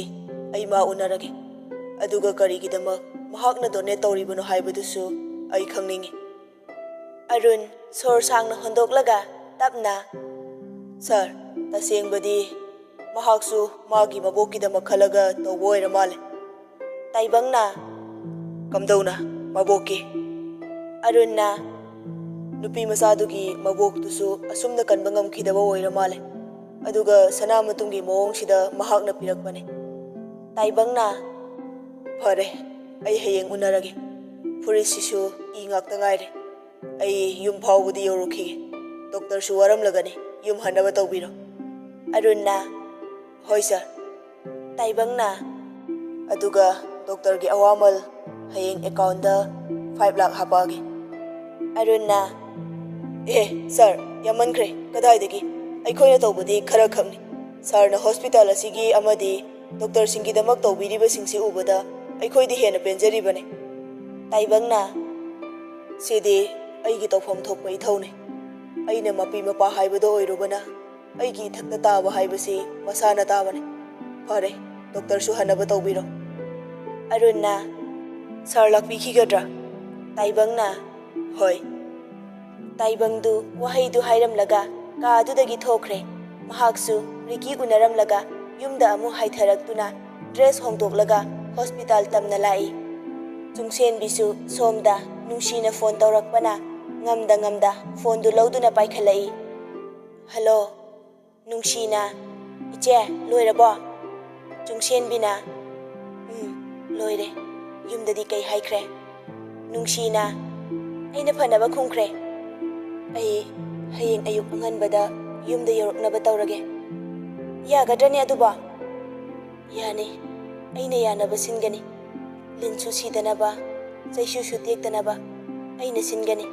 ꯑꯩ ꯃꯥ ꯎꯅꯔꯒꯦ꯫ ꯑꯗꯨꯒ ꯀꯔꯤꯒꯤꯗꯃꯛ ꯃꯍꯥꯛꯅ ꯗꯣꯅꯦꯠ ꯇꯧꯔꯤꯕꯅꯣ ꯍꯥꯏꯕꯗꯨꯁꯨ ꯑꯩ ꯈꯪꯅꯤꯡꯏ꯫" ꯑꯔꯨꯟ ꯁꯣꯔ ꯁꯥꯡꯅ ꯍꯣꯟꯗꯣꯛꯂꯒ ꯇꯞꯅ, "ꯁꯥꯔ, ꯇꯁꯦꯡꯕꯗꯤ ꯃꯍꯥꯛꯁꯨ ꯃꯥꯒꯤ ꯃꯕꯣꯛꯀꯤꯗꯃꯛ ꯈꯜꯂꯒ ꯇꯧꯕ ꯑꯣꯏꯔ ꯃꯥꯜꯂꯦ꯫" ꯇꯥꯏꯕꯪꯅ, "ꯀꯝꯗꯧꯅ ꯃꯕꯣꯛꯀꯤ?" ꯑꯔꯨꯟꯅ, "ꯅꯨꯄꯤ ꯃꯆꯥꯗꯨꯒꯤ ꯃꯕꯣꯛꯇꯨꯁꯨ ꯑꯁꯨꯝꯅ ꯀꯟꯕ ꯉꯝꯈꯤꯗꯕ ꯑꯣꯏꯔ ꯃꯥꯜꯂꯦ꯫ ꯑꯗꯨꯒ ꯁꯅꯥ ꯃꯇꯨꯝꯒꯤ ꯃꯑꯣꯡꯁꯤꯗ ꯃꯍꯥꯛꯅ ꯄꯤꯔꯛꯄꯅꯦ꯫" ꯇꯥꯏꯕꯪꯅ, "ꯐꯔꯦ, ꯑꯩ ꯍꯌꯦꯡ ꯎꯅꯔꯒꯦ꯫ ꯐꯨꯔꯤꯠꯁꯤꯁꯨ ꯏ ꯉꯥꯛꯇ ꯉꯥꯏꯔꯦ꯫ ꯑꯩ ꯌꯨꯝ ꯐꯥꯎꯕꯗꯤ ꯌꯧꯔꯨꯈꯤꯒꯦ꯫ ꯗꯣꯛꯇꯔꯁꯨ ꯋꯥꯔꯝꯂꯒꯅꯤ꯫ ꯌꯨꯝ ꯍꯟꯅꯕ ꯇꯧꯕꯤꯔꯣ꯫" ꯑꯔꯨꯟꯅ, "ꯍꯣꯏ ꯁꯥꯔ꯫" ꯇꯥꯏꯕꯪꯅ, "ꯑꯗꯨꯒ ꯗꯣꯛꯇꯔꯒꯤ ꯑꯋꯥꯃꯜ ꯍꯌꯦꯡ ꯑꯦꯀꯥꯎꯟꯗ ꯐꯥꯏꯚ ꯂꯥꯈ ꯍꯥꯞꯄꯛꯑꯒꯦ꯫" ꯑꯔꯨꯟꯅ, "ꯑꯦ ꯁꯥꯔ, ꯌꯥꯝꯃꯟꯈ꯭ꯔꯦ꯫ ꯀꯗꯥꯏꯗꯒꯤ? ꯑꯩꯈꯣꯏꯅ ꯇꯧꯕꯗꯤ ꯈꯔ ꯈꯛꯅꯤ꯫ ꯁꯥꯔꯅ ꯍꯣꯁꯄꯤꯇꯥꯜ ꯑꯁꯤꯒꯤ ꯑꯃꯗꯤ ꯗꯣꯛꯇꯔꯁꯤꯡꯒꯤꯗꯃꯛ ꯇꯧꯕꯤꯔꯤꯕꯁꯤꯡꯁꯤ ꯎꯕꯗ ꯑꯩꯈꯣꯏꯗꯤ ꯍꯦꯟꯅ ꯄꯦꯟꯖꯔꯤꯕꯅꯤ꯫" ꯇꯥꯏꯕꯪꯅ, "ꯁꯤꯗꯤ ꯑꯩꯒꯤ ꯇꯧꯐꯝ ꯊꯣꯛꯄ ꯏꯊꯧꯅꯤ꯫ ꯑꯩꯅ ꯃꯄꯤ ꯃꯄꯥ ꯍꯥꯏꯕꯗꯣ ꯑꯣꯏꯔꯨꯕꯅ ꯑꯩꯒꯤ ꯏꯊꯛꯇ ꯇꯥꯕ ꯍꯥꯏꯕꯁꯤ ꯃꯁꯥꯅ ꯇꯥꯕꯅꯤ꯫ ꯐꯔꯦ, ꯗꯣꯛꯇꯔꯁꯨ ꯍꯟꯅꯕ ꯇꯧꯕꯤꯔꯣ꯫" ꯑꯔꯨꯟꯅ, "ꯁꯥꯔ ꯂꯥꯛꯄꯤꯈꯤꯒꯗ꯭ꯔꯥ?" ꯇꯥꯏꯕꯪꯅ, "ꯍꯣꯏ꯫" ꯇꯥꯏꯕꯪꯗꯨ ꯋꯥꯍꯩꯗꯨ ꯍꯥꯏꯔꯝꯂꯒ ꯀꯥ ꯑꯗꯨꯗꯒꯤ ꯊꯣꯛꯈ꯭ꯔꯦ꯫ ꯃꯍꯥꯛꯁꯨ ꯔꯤꯀꯤ ꯎꯅꯔꯝꯂꯒ ꯌꯨꯝꯗ ꯑꯃꯨꯛ ꯍꯥꯏꯊꯔꯛꯇꯨꯅ ꯗ꯭ꯔꯦꯁ ꯍꯣꯡꯗꯣꯛꯂꯒ ꯍꯣꯁꯄꯤꯇꯥꯜ ꯇꯝꯅ ꯂꯥꯛꯏ꯫ ꯆꯨꯡꯁꯦꯟꯕꯤꯁꯨ ꯁꯣꯝꯗ ꯅꯨꯡꯁꯤꯅ ꯐꯣꯟ ꯇꯧꯔꯛꯄꯅ ꯉꯝꯗ ꯉꯝꯗ ꯐꯣꯟꯗꯨ ꯂꯧꯗꯨꯅ ꯄꯥꯏꯈꯠꯂꯛꯏ꯫ "ꯍꯜꯂꯣ꯫" ꯅꯨꯡꯁꯤꯅ, "ꯏꯆꯦ, ꯂꯣꯏꯔꯕꯣ?" ꯆꯨꯡꯁꯦꯟꯕꯤꯅ, "ꯎꯝ, ꯂꯣꯏꯔꯦ꯫ ꯌꯨꯝꯗꯗꯤ ꯀꯩ ꯍꯥꯏꯈ꯭ꯔꯦ?" ꯅꯨꯡꯁꯤꯅ, "ꯑꯩꯅ ꯐꯅꯕ ꯈꯨꯝꯈ꯭ꯔꯦ꯫ ꯑꯩ ꯍꯌꯦꯡ ꯑꯌꯨꯛ ꯑꯉꯟꯕꯗ ꯌꯨꯝꯗ ꯌꯧꯔꯛꯅꯕ ꯇꯧꯔꯒꯦ꯫" ꯌꯥꯒꯗ꯭ꯔꯅꯦ ꯑꯗꯨꯕꯣ? ꯌꯥꯅꯤ, ꯑꯩꯅ ꯌꯥꯅꯕ ꯁꯤꯟꯒꯅꯤ꯫ ꯂꯤꯟꯁꯨ ꯁꯤꯗꯅꯕ, ꯆꯩꯁꯨꯁꯨ ꯇꯦꯛꯇꯅꯕ ꯑꯩꯅ ꯁꯤꯟꯒꯅꯤ꯫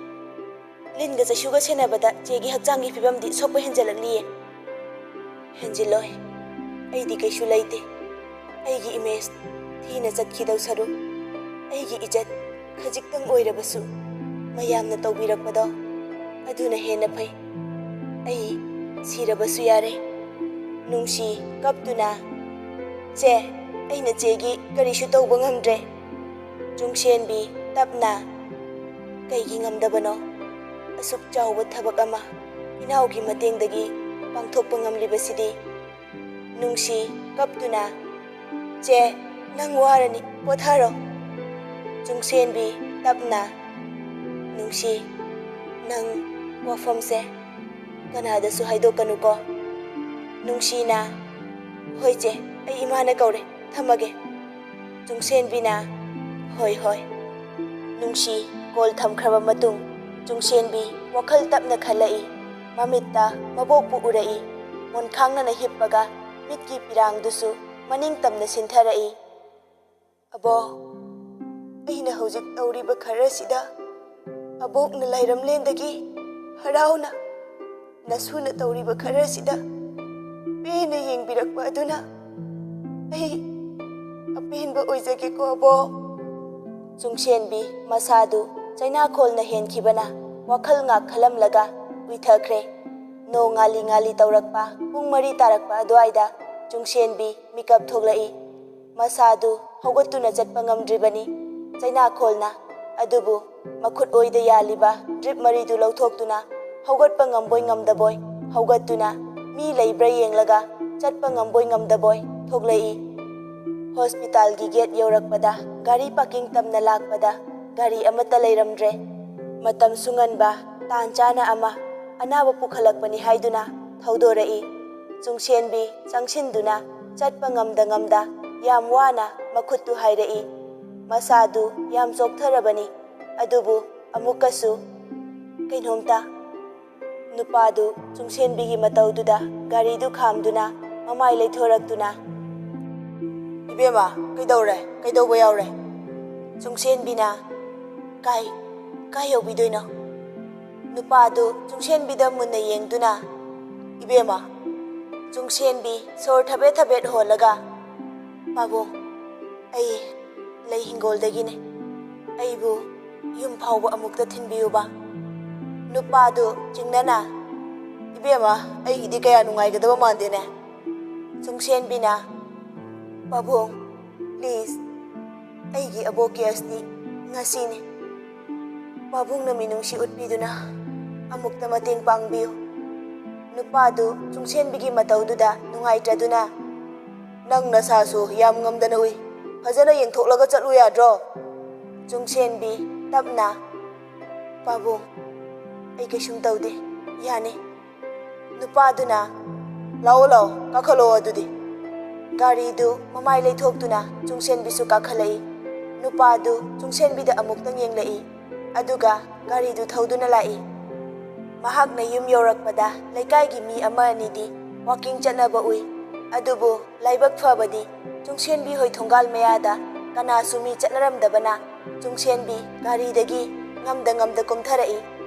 ꯂꯤꯟꯒ ꯆꯩꯁꯨꯒ ꯁꯦꯟꯅꯕꯗ ꯆꯦꯒꯤ ꯍꯛꯆꯥꯡꯒꯤ ꯐꯤꯕꯝꯗꯤ ꯁꯣꯛꯄ ꯍꯦꯟꯖꯜꯂꯛꯂꯤꯌꯦ꯫ ꯍꯦꯟꯖꯤꯜꯂꯣꯏ, ꯑꯩꯗꯤ ꯀꯩꯁꯨ ꯂꯩꯇꯦ꯫ ꯑꯩꯒꯤ ꯏꯃꯦꯖ ꯊꯤꯅ ꯆꯠꯈꯤꯗꯧ ꯁꯔꯨꯛ, ꯑꯩꯒꯤ ꯏꯖꯠ ꯈꯖꯤꯛꯇꯪ ꯑꯣꯏꯔꯕꯁꯨ ꯃꯌꯥꯝꯅ ꯇꯧꯕꯤꯔꯛꯄꯗꯣ, ꯑꯗꯨꯅ ꯍꯦꯟꯅ ꯐꯩ꯫ ꯑꯩ ꯁꯤꯔꯕꯁꯨ ꯌꯥꯔꯦ꯫ ꯅꯨꯡꯁꯤ, ꯀꯞꯇꯨꯅ, "ꯆꯦ, ꯑꯩꯅ ꯆꯦꯒꯤ ꯀꯔꯤꯁꯨ ꯇꯧꯕ ꯉꯝꯗ꯭ꯔꯦ꯫" ꯆꯨꯡꯁꯦꯟꯕꯤ, ꯇꯞꯅ, "ꯀꯩꯒꯤ ꯉꯝꯗꯕꯅꯣ? ꯑꯁꯨꯛ ꯆꯥꯎꯕ ꯊꯕꯛ ꯑꯃ ꯏꯅꯥꯎꯒꯤ ꯃꯇꯦꯡꯗꯒꯤ ꯄꯥꯡꯊꯣꯛꯄ ꯉꯝꯂꯤꯕꯁꯤꯗꯤ꯫" ꯅꯨꯡꯁꯤ, ꯀꯞꯇꯨꯅ, "ꯆꯦ, ꯅꯪ ꯋꯥꯔꯅꯤ, ꯄꯣꯊꯥꯔꯣ꯫" ꯆꯨꯡꯁꯦꯟꯕꯤ, ꯇꯞꯅ, "ꯅꯨꯡꯁꯤ, ꯅꯪ ꯋꯥꯐꯝꯁꯦ ꯀꯅꯥꯗꯁꯨ ꯍꯥꯏꯗꯣꯛꯀꯅꯨꯀꯣ꯫" ꯅꯨꯡꯁꯤꯅ, "ꯍꯣꯏ ꯆꯦ, ꯑꯩ ꯏꯃꯥꯅ ꯀꯧꯔꯦ, ꯊꯝꯃꯒꯦ꯫" ꯆꯨꯡꯁꯦꯟꯕꯤꯅ, "ꯍꯣꯏ, ꯍꯣꯏ꯫" ꯅꯨꯡꯁꯤ ꯀꯣꯜ ꯊꯝꯈ꯭ꯔꯕ ꯃꯇꯨꯡ, ꯆꯨꯡꯁꯦꯟꯕꯤ ꯋꯥꯈꯜ ꯇꯞꯅ ꯈꯜꯂꯛꯏ꯫ ꯃꯃꯤꯠꯇ ꯃꯕꯣꯛꯄꯨ ꯎꯔꯛꯏ꯫ ꯃꯣꯟꯈꯥꯡꯅꯅ ꯍꯤꯞꯄꯒ ꯃꯤꯠꯀꯤ ꯄꯤꯔꯥꯡꯗꯨꯁꯨ ꯃꯅꯤꯡ ꯇꯝꯅ ꯁꯤꯟꯊꯔꯛꯏ꯫ "ꯑꯕꯣ, ꯑꯩꯅ ꯍꯧꯖꯤꯛ ꯇꯧꯔꯤꯕ ꯈꯔꯁꯤꯗ ꯑꯕꯣꯛꯅ ꯂꯥꯏꯔꯝꯂꯦꯟꯗꯒꯤ ꯍꯔꯥꯎꯅ ꯅꯁꯨꯅ ꯇꯧꯔꯤꯕ ꯈꯔꯁꯤꯗ ꯄꯦꯟꯅ ꯌꯦꯡꯕꯤꯔꯛꯄ ꯑꯗꯨꯅ ꯑꯩ ꯑꯄꯦꯟꯕ ꯑꯣꯏꯖꯒꯦꯀꯣ ꯑꯕꯣ꯫" ꯆꯨꯡꯁꯦꯟꯕꯤ ꯃꯁꯥꯗꯨ ꯆꯩꯅꯥꯈꯣꯜꯅ ꯍꯦꯟꯈꯤꯕꯅ ꯋꯥꯈꯜ ꯉꯥꯛ ꯈꯜꯂꯝꯂꯒ ꯎꯏꯊꯈ꯭ꯔꯦ꯫ ꯅꯣꯡ ꯉꯥꯂꯤ ꯉꯥꯂꯤ ꯇꯧꯔꯛꯄ ꯄꯨꯡ ꯃꯔꯤ ꯇꯥꯔꯛꯄ ꯑꯗꯨꯋꯥꯏꯗ ꯆꯨꯡꯁꯦꯟꯕꯤ ꯃꯤꯀꯞ ꯊꯣꯛꯂꯛꯏ꯫ ꯃꯁꯥꯗꯨ ꯍꯧꯒꯠꯇꯨꯅ ꯆꯠꯄ ꯉꯝꯗ꯭ꯔꯤꯕꯅꯤ ꯆꯩꯅꯥꯈꯣꯜꯅ꯫ ꯑꯗꯨꯕꯨ ꯃꯈꯨꯠ ꯑꯣꯏꯗ ꯌꯥꯜꯂꯤꯕ ꯗ꯭ꯔꯤꯞ ꯃꯔꯤꯗꯨ ꯂꯧꯊꯣꯛꯇꯨꯅ ꯍꯧꯒꯠꯄ ꯉꯝꯕꯣꯏ ꯉꯝꯗꯕꯣꯏ ꯍꯧꯒꯠꯇꯨꯅ ꯃꯤ ꯂꯩꯕ꯭ꯔꯥ ꯌꯦꯡꯂꯒ ꯆꯠꯄ ꯉꯝꯕꯣꯏ ꯉꯝꯗꯕꯣꯏ ꯊꯣꯛꯂꯛꯏ꯫ ꯍꯣꯁꯄꯤꯇꯥꯜꯒꯤ ꯒꯦꯠ ꯌꯧꯔꯛꯄꯗ ꯒꯥꯔꯤ ꯄꯥꯔꯀꯤꯡ ꯇꯝꯅ ꯂꯥꯛꯄꯗ ꯒꯥꯔꯤ ꯑꯃꯠꯇ ꯂꯩꯔꯝꯗ꯭ꯔꯦ꯫ ꯃꯇꯝꯁꯨ ꯉꯟꯕ, ꯇꯥꯟ ꯆꯥꯅ ꯑꯃ ꯑꯅꯥꯕ ꯄꯨꯈꯠꯂꯛꯄꯅꯤ ꯍꯥꯏꯗꯨꯅ ꯊꯧꯗꯣꯔꯛꯏ꯫ ꯆꯨꯡꯁꯦꯟꯕꯤ ꯆꯪꯁꯤꯟꯗꯨꯅ ꯆꯠꯄ ꯉꯝꯗ ꯉꯝꯗ ꯌꯥꯝ ꯋꯥꯅ ꯃꯈꯨꯠꯇꯨ ꯍꯥꯏꯔꯛꯏ꯫ ꯃꯁꯥꯗꯨ ꯌꯥꯝ ꯆꯣꯛꯊꯔꯕꯅꯤ꯫ ꯑꯗꯨꯕꯨ ꯑꯃꯨꯛꯀꯁꯨ ꯀꯩꯅꯣꯝꯇ ꯅꯨꯄꯥꯗꯨ ꯆꯨꯡꯁꯦꯟꯕꯤꯒꯤ ꯃꯇꯧꯗꯨꯗ ꯒꯥꯔꯤꯗꯨ ꯈꯥꯝꯗꯨꯅ ꯃꯃꯥꯏ ꯂꯩꯊꯣꯔꯛꯇꯨꯅ, "ꯏꯕꯦꯝꯃ, ꯀꯩꯗꯧꯔꯦ? ꯀꯩꯗꯧꯕ ꯌꯥꯎꯔꯦ?" ꯆꯨꯡꯁꯦꯟꯕꯤꯅ, "ꯀꯥꯏ, ꯀꯥꯏ ꯌꯧꯕꯤꯗꯣꯏꯅꯣ?" ꯅꯨꯄꯥꯗꯨ ꯆꯨꯡꯁꯦꯟꯕꯤꯗ ꯃꯨꯟꯅ ꯌꯦꯡꯗꯨꯅ, "ꯏꯕꯦꯝꯃ," ꯆꯨꯡꯁꯦꯟꯕꯤ ꯁꯣꯔ ꯊꯕꯦꯠ ꯊꯕꯦꯠ ꯍꯣꯜꯂꯒ, "ꯄꯥꯕꯨꯡ, ꯑꯩ ꯂꯩ ꯍꯤꯡꯒꯣꯜꯗꯒꯤꯅꯦ꯫ ꯑꯩꯕꯨ ꯌꯨꯝ ꯐꯥꯎꯕ ꯑꯃꯨꯛꯇ ꯊꯤꯟꯕꯤꯌꯨꯕ꯫" ꯅꯨꯄꯥꯗꯨ ꯆꯤꯡꯅꯅ, "ꯏꯕꯦꯝꯃ, ꯑꯩꯒꯤꯗꯤ ꯀꯌꯥ ꯅꯨꯡꯉꯥꯏꯒꯗꯕ ꯃꯥꯟꯗꯦꯅꯦ꯫" ꯆꯨꯡꯁꯦꯟꯕꯤꯅ, "ꯄꯥꯕꯨꯡ, please, ꯑꯩꯒꯤ ꯑꯕꯣꯛꯀꯤ ꯑꯁꯇꯤ ꯉꯁꯤꯅꯤ꯫ ꯄꯥꯕꯨꯡꯅ ꯃꯤꯅꯨꯡꯁꯤ ꯎꯠꯄꯤꯗꯨꯅ ꯑꯃꯨꯛꯇ ꯃꯇꯦꯡ ꯄꯥꯡꯕꯤꯌꯨ꯫" ꯅꯨꯄꯥꯗꯨ ꯆꯨꯡꯁꯦꯟꯕꯤꯒꯤ ꯃꯇꯧꯗꯨꯗ ꯅꯨꯡꯉꯥꯏꯇ꯭ꯔꯗꯨꯅ, "ꯅꯪ ꯅꯁꯥꯁꯨ ꯌꯥꯝ ꯉꯝꯗꯅ ꯎꯏ꯫ ꯐꯖꯅ ꯌꯦꯡꯊꯣꯛꯂꯒ ꯆꯠꯂꯨ ꯌꯥꯗ꯭ꯔꯣ?" ꯆꯨꯡꯁꯦꯟꯕꯤ ꯇꯞꯅ, "ꯄꯥꯕꯨꯡ, ꯑꯩ ꯀꯩꯁꯨꯝ ꯇꯧꯗꯦ, ꯌꯥꯅꯤ꯫" ꯅꯨꯄꯥꯗꯨꯅ, "ꯂꯥꯛꯑꯣ, ꯂꯥꯛꯑꯣ, ꯀꯥꯈꯠꯂꯛꯑꯣ ꯑꯗꯨꯗꯤ꯫" ꯒꯥꯔꯤꯗꯨ ꯃꯃꯥꯏ ꯂꯩꯊꯣꯛꯇꯨꯅ ꯆꯨꯡꯁꯦꯟꯕꯤꯁꯨ ꯀꯥꯈꯠꯂꯛꯏ꯫ ꯅꯨꯄꯥꯗꯨ ꯆꯨꯡꯁꯦꯟꯕꯤꯗ ꯑꯃꯨꯛꯇꯪ ꯌꯦꯡꯂꯛꯏ, ꯑꯗꯨꯒ ꯒꯥꯔꯤꯗꯨ ꯊꯧꯗꯨꯅ ꯂꯥꯛꯏ꯫ ꯃꯍꯥꯛꯅ ꯌꯨꯝ ꯌꯧꯔꯛꯄꯗ ꯂꯩꯀꯥꯏꯒꯤ ꯃꯤ ꯑꯃ ꯑꯅꯤꯗꯤ ꯋꯥꯀꯤꯡ ꯆꯠꯅꯕ ꯎꯏ꯫ ꯑꯗꯨꯕꯨ ꯂꯥꯏꯕꯛ ꯐꯕꯗꯤ ꯆꯨꯡꯁꯦꯟꯕꯤ ꯍꯣꯏ ꯊꯣꯡꯒꯥꯜ ꯃꯌꯥꯗ ꯀꯅꯥꯁꯨ ꯃꯤ ꯆꯠꯅꯔꯝꯗꯕꯅ ꯆꯨꯡꯁꯦꯟꯕꯤ ꯒꯥꯔꯤꯗꯒꯤ ꯉꯝꯗ ꯉꯝꯗ ꯀꯨꯝꯊꯔꯛꯏ꯫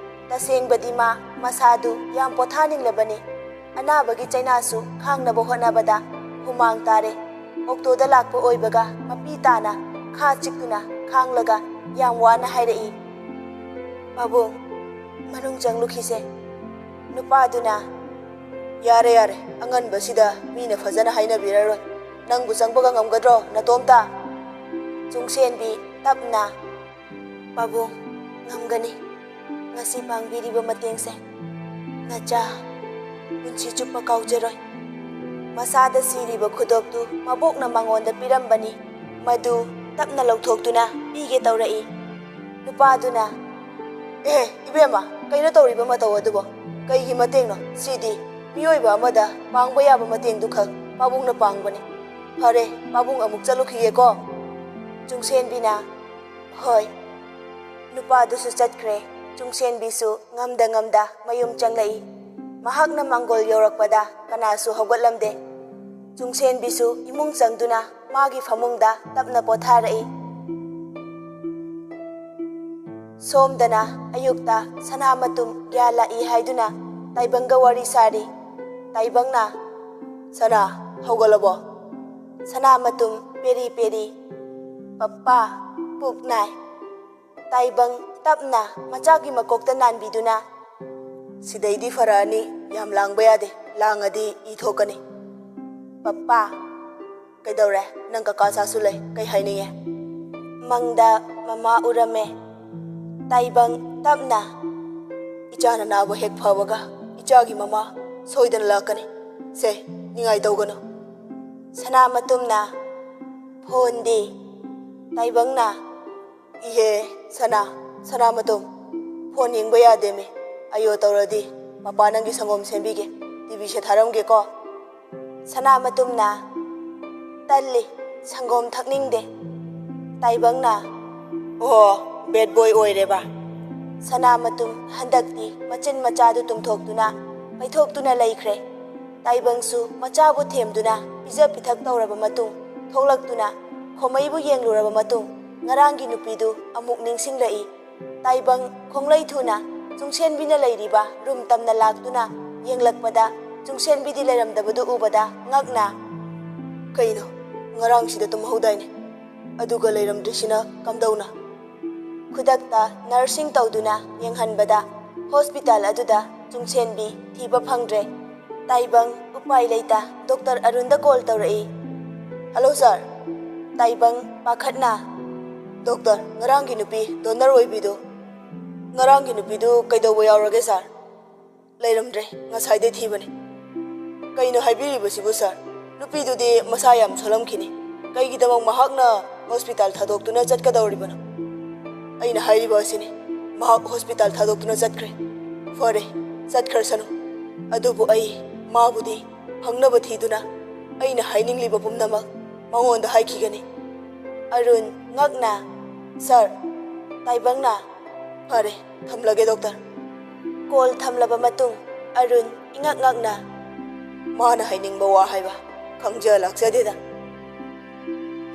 ꯇꯁꯦꯡꯕꯗꯤ ꯃꯥ ꯃꯁꯥꯗꯨ ꯌꯥꯝ ꯄꯣꯊꯥꯅꯤꯡꯂꯕꯅꯤ꯫ ꯑꯅꯥꯕꯒꯤ ꯆꯩꯅꯥꯁꯨ ꯈꯥꯡꯅꯕ ꯍꯣꯠꯅꯕꯗ ꯍꯨꯃꯥꯡ ꯇꯥꯔꯦ꯫ ꯑꯣꯛꯇꯣꯗ ꯂꯥꯛꯄ ꯑꯣꯏꯕꯒ ꯃꯄꯤ ꯇꯥꯅ ꯈꯥ ꯆꯤꯛꯇꯨꯅ ꯈꯥꯡꯂꯒ ꯌꯥꯝ ꯋꯥꯅ ꯍꯥꯏꯔꯛꯏ, "ꯄꯥꯕꯨꯡ, ꯃꯅꯨꯡ ꯆꯪꯂꯨꯈꯤꯁꯦ꯫" ꯅꯨꯄꯥꯗꯨꯅ, "ꯌꯥꯔꯦ, ꯌꯥꯔꯦ, ꯑꯉꯟꯕꯁꯤꯗ ꯃꯤꯅ ꯐꯖꯅ ꯍꯥꯏꯅꯕꯤꯔꯔꯣꯏ꯫ ꯅꯪꯕꯨ ꯆꯪꯕꯒ ꯉꯝꯒꯗ꯭ꯔꯣ, ꯅꯇꯣꯝꯇ?" ꯆꯨꯡꯁꯦꯟꯕꯤ ꯇꯞꯅ, "ꯄꯥꯕꯨꯡ, ꯉꯝꯒꯅꯤ꯫ ꯉꯁꯤ ꯄꯥꯡꯕꯤꯔꯤꯕ ꯃꯇꯦꯡꯁꯦ ꯅꯆꯥ ꯄꯨꯟꯁꯤ ꯆꯨꯞꯄ ꯀꯥꯎꯖꯔꯣꯏ꯫" ꯃꯁꯥꯗ ꯁꯤꯔꯤꯕ ꯈꯨꯗꯣꯞꯇꯨ ꯃꯕꯣꯛꯅ ꯃꯉꯣꯟꯗ ꯄꯤꯔꯝꯕꯅꯤ꯫ ꯃꯗꯨ ꯇꯞꯅ ꯂꯧꯊꯣꯛꯇꯨꯅ ꯄꯤꯒꯦ ꯇꯧꯔꯛꯏ꯫ ꯅꯨꯄꯥꯗꯨꯅ, "ꯑꯦ, ꯏꯕꯦꯝꯃ, ꯀꯩꯅꯣ ꯇꯧꯔꯤꯕ ꯃꯇꯧ ꯑꯗꯨꯕꯣ? ꯀꯩꯒꯤ ꯃꯇꯦꯡꯅꯣ? ꯁꯤꯗꯤ ꯃꯤꯑꯣꯏꯕ ꯑꯃꯗ ꯄꯥꯡꯕ ꯌꯥꯕ ꯃꯇꯦꯡꯗꯨ ꯈꯛ ꯄꯥꯕꯨꯡꯅ ꯄꯥꯡꯕꯅꯤ꯫ ꯐꯔꯦ, ꯄꯥꯕꯨꯡ ꯑꯃꯨꯛ ꯆꯠꯂꯨꯈꯤꯒꯦꯀꯣ꯫" ꯆꯨꯡꯁꯦꯟꯕꯤꯅ, "ꯍꯣꯏ꯫" ꯅꯨꯄꯥꯗꯨꯁꯨ ꯆꯠꯈ꯭ꯔꯦ꯫ ꯆꯨꯡꯁꯦꯟꯕꯤꯁꯨ ꯉꯝꯗ ꯉꯝꯗ ꯃꯌꯨꯝ ꯆꯪꯂꯛꯏ꯫ ꯃꯍꯥꯛꯅ ꯃꯥꯡꯒꯣꯜ ꯌꯧꯔꯛꯄꯗ ꯀꯅꯥꯁꯨ ꯍꯧꯒꯠꯂꯝꯗꯦ꯫ ꯆꯨꯡꯁꯦꯟꯕꯤꯁꯨ ꯏꯃꯨꯡ ꯆꯪꯗꯨꯅ ꯃꯥꯒꯤ ꯐꯃꯨꯡꯗ ꯇꯞꯅ ꯄꯣꯊꯥꯔꯛꯏ꯫ ꯁꯣꯝꯗꯅ ꯑꯌꯨꯛꯇ ꯁꯅꯥꯃꯇꯨꯝ ꯒ꯭ꯌꯥꯟ ꯂꯥꯛꯏ ꯍꯥꯏꯗꯨꯅ ꯇꯥꯏꯕꯪꯒ ꯋꯥꯔꯤ ꯁꯥꯔꯤ꯫ ꯇꯥꯏꯕꯪꯅ, "ꯁꯅꯥ, ꯍꯧꯒꯠꯂꯕꯣ?" ꯁꯅꯥꯃꯇꯨꯝ ꯄꯦꯔꯤ ꯄꯦꯔꯤ, "ꯄꯞꯄꯥ, ꯄꯨꯛ ꯅꯥꯏ"꯫ ꯇꯥꯏꯕꯪ ꯇꯞꯅ ꯃꯆꯥꯒꯤ ꯃꯀꯣꯛꯇ ꯅꯥꯟꯕꯤꯗꯨꯅ, "ꯁꯤꯗꯩꯗꯤ ꯐꯔꯛꯑꯅꯤ, ꯌꯥꯝ ꯂꯥꯡꯕ ꯌꯥꯗꯦ, ꯂꯥꯡꯉꯗꯤ ꯏ ꯊꯣꯛꯀꯅꯤ꯫ ꯄꯞꯄꯥ, ꯀꯩꯗꯧꯔꯦ? ꯅꯪ ꯀꯀꯥ ꯁꯥꯁꯨ ꯂꯩ, ꯀꯩ ꯍꯥꯏꯅꯤꯡꯉꯦ?" ꯃꯪꯗ ꯃꯃꯥ ꯎꯔꯝꯃꯦ꯫ ꯇꯥꯏꯕꯪ ꯇꯞꯅ, "ꯏꯆꯥꯅ ꯅꯥꯕ ꯍꯦꯛ ꯐꯕꯒ ꯏꯆꯥꯒꯤ ꯃꯃꯥ ꯁꯣꯏꯗꯅ ꯂꯥꯛꯀꯅꯤ꯫ ꯁꯦ, ꯅꯤꯡꯉꯥꯏ ꯇꯧꯒꯅꯨ"꯫ ꯁꯅꯥꯃꯇꯨꯝꯅ, "ꯐꯣꯟꯗꯤ?" ꯇꯥꯏꯕꯪꯅ, "ꯏꯍꯦ, ꯁꯅꯥ, ꯁꯅꯥꯃꯇꯨꯝ, ꯐꯣꯟ ꯌꯦꯡꯕ ꯌꯥꯗꯦꯃꯤ꯫ ꯑꯌꯣ ꯇꯧꯔꯗꯤ ꯃꯄꯥ ꯅꯪꯒꯤ ꯁꯪꯒꯣꯝ ꯁꯦꯝꯕꯤꯒꯦ, ꯇꯤꯚꯤꯁꯦ ꯊꯥꯔꯝꯒꯦꯀꯣ"꯫ ꯁꯅꯥꯃꯇꯨꯝꯅ, "ꯇꯜꯂꯤ, ꯁꯪꯒꯣꯝ ꯊꯛꯅꯤꯡꯗꯦ"꯫ ꯇꯥꯏꯕꯪꯅ, "ꯑꯣ, ꯕꯦꯠ ꯕꯣꯏ ꯑꯣꯏꯔꯦꯕ"꯫ ꯁꯅꯥꯃꯇꯨꯝ ꯍꯟꯗꯛꯇꯤ ꯃꯆꯤꯟ ꯃꯆꯥꯗꯨ ꯇꯨꯝꯊꯣꯛꯇꯨꯅ ꯄꯩꯊꯣꯛꯇꯨꯅ ꯂꯩꯈ꯭ꯔꯦ꯫ ꯇꯥꯏꯕꯪꯁꯨ ꯃꯆꯥꯕꯨ ꯊꯦꯝꯗꯨꯅ ꯄꯤꯖ ꯄꯤꯊꯛ ꯇꯧꯔꯕ ꯃꯇꯨꯡ ꯊꯣꯛꯂꯛꯇꯨꯅ ꯈꯣꯃꯩꯕꯨ ꯌꯦꯡꯂꯨꯔꯕ ꯃꯇꯨꯡ ꯉꯔꯥꯡꯒꯤ ꯅꯨꯄꯤꯗꯨ ꯑꯃꯨꯛ ꯅꯤꯡꯁꯤꯡꯂꯛꯏ꯫ ꯇꯥꯏꯕꯪ ꯈꯣꯡꯂꯩ ꯊꯨꯅ ꯆꯨꯡꯁꯦꯟꯕꯤꯅ ꯂꯩꯔꯤꯕ ꯔꯨꯝ ꯇꯝꯅ ꯂꯥꯛꯇꯨꯅ ꯌꯦꯡꯂꯛꯄꯗ ꯆꯨꯡꯁꯦꯟꯕꯤꯗꯤ ꯂꯩꯔꯝꯗꯕꯗꯨ ꯎꯕꯗ ꯉꯛꯅ, "ꯀꯩꯅꯣ, ꯉꯔꯥꯡꯁꯤꯗ ꯇꯨꯝꯍꯧꯗꯥꯏꯅꯦ? ꯑꯗꯨꯒ ꯂꯩꯔꯝꯗ꯭ꯔꯤꯁꯤꯅ ꯀꯝꯗꯧꯅ?" ꯈꯨꯗꯛꯇ ꯅꯔꯁꯤꯡ ꯇꯧꯗꯨꯅ ꯌꯦꯡꯍꯟꯕꯗ ꯍꯣꯁꯄꯤꯇꯥꯜ ꯑꯗꯨꯗ ꯆꯨꯡꯁꯦꯟꯕꯤ ꯊꯤꯕ ꯐꯪꯗ꯭ꯔꯦ꯫ ꯇꯥꯏꯕꯪ ꯎꯄꯥꯏ ꯂꯩꯇ ꯗꯣꯛꯇꯔ ꯑꯔꯨꯟꯗ ꯀꯣꯜ ꯇꯧꯔꯛꯏ꯫ "ꯍꯜꯂꯣ ꯁꯥꯔ"꯫ ꯇꯥꯏꯕꯪ ꯄꯥꯈꯠꯅ, "ꯗꯣꯛꯇꯔ, ꯉꯔꯥꯡꯒꯤ ꯅꯨꯄꯤ ꯗꯣꯅꯔ ꯑꯣꯏꯕꯤꯗꯨ, ꯉꯔꯥꯡꯒꯤ ꯅꯨꯄꯤꯗꯨ ꯀꯩꯗꯧꯕ ꯌꯥꯎꯔꯒꯦ ꯁꯥꯔ?" "ꯂꯩꯔꯝꯗ꯭ꯔꯦ, ꯉꯁꯥꯏꯗꯩ ꯊꯤꯕꯅꯤ"꯫ "ꯀꯩꯅꯣ ꯍꯥꯏꯕꯤꯔꯤꯕꯁꯤꯕꯨ ꯁꯥꯔ? ꯅꯨꯄꯤꯗꯨꯗꯤ ꯃꯁꯥ ꯌꯥꯝ ꯁꯣꯜꯂꯝꯈꯤꯅꯤ, ꯀꯩꯒꯤꯗꯃꯛ ꯃꯍꯥꯛꯅ ꯍꯣꯁꯄꯤꯇꯥꯜ ꯊꯥꯗꯣꯛꯇꯨꯅ ꯆꯠꯀꯗꯧꯔꯤꯕꯅꯣ?" "ꯑꯩꯅ ꯍꯥꯏꯔꯤꯕ ꯑꯁꯤꯅꯤ, ꯃꯍꯥꯛ ꯍꯣꯁꯄꯤꯇꯥꯜ ꯊꯥꯗꯣꯛꯇꯨꯅ ꯆꯠꯈ꯭ꯔꯦ꯫ ꯐꯔꯦ, ꯆꯠꯈ꯭ꯔꯁꯅꯨ꯫ ꯑꯗꯨꯕꯨ ꯑꯩ ꯃꯥꯕꯨꯗꯤ ꯐꯪꯅꯕ ꯊꯤꯗꯨꯅ ꯑꯩꯅ ꯍꯥꯏꯅꯤꯡꯂꯤꯕ ꯄꯨꯝꯅꯃꯛ ꯃꯉꯣꯟꯗ ꯍꯥꯏꯈꯤꯒꯅꯤ"꯫ ꯑꯔꯨꯟ ꯉꯛꯅ, "ꯁꯥꯔ"꯫ ꯇꯥꯏꯕꯪꯅ, "ꯐꯔꯦ, ꯊꯝꯂꯒꯦ ꯗꯣꯛꯇꯔ"꯫ ꯀꯣꯜ ꯊꯝꯂꯕ ꯃꯇꯨꯡ ꯑꯔꯨꯟ ꯏꯉꯛ ꯉꯛꯅ, "ꯃꯥꯅ ꯍꯥꯏꯅꯤꯡꯕ ꯋꯥ ꯍꯥꯏꯕ ꯈꯪꯖ ꯂꯥꯛꯆꯗꯦꯗ꯫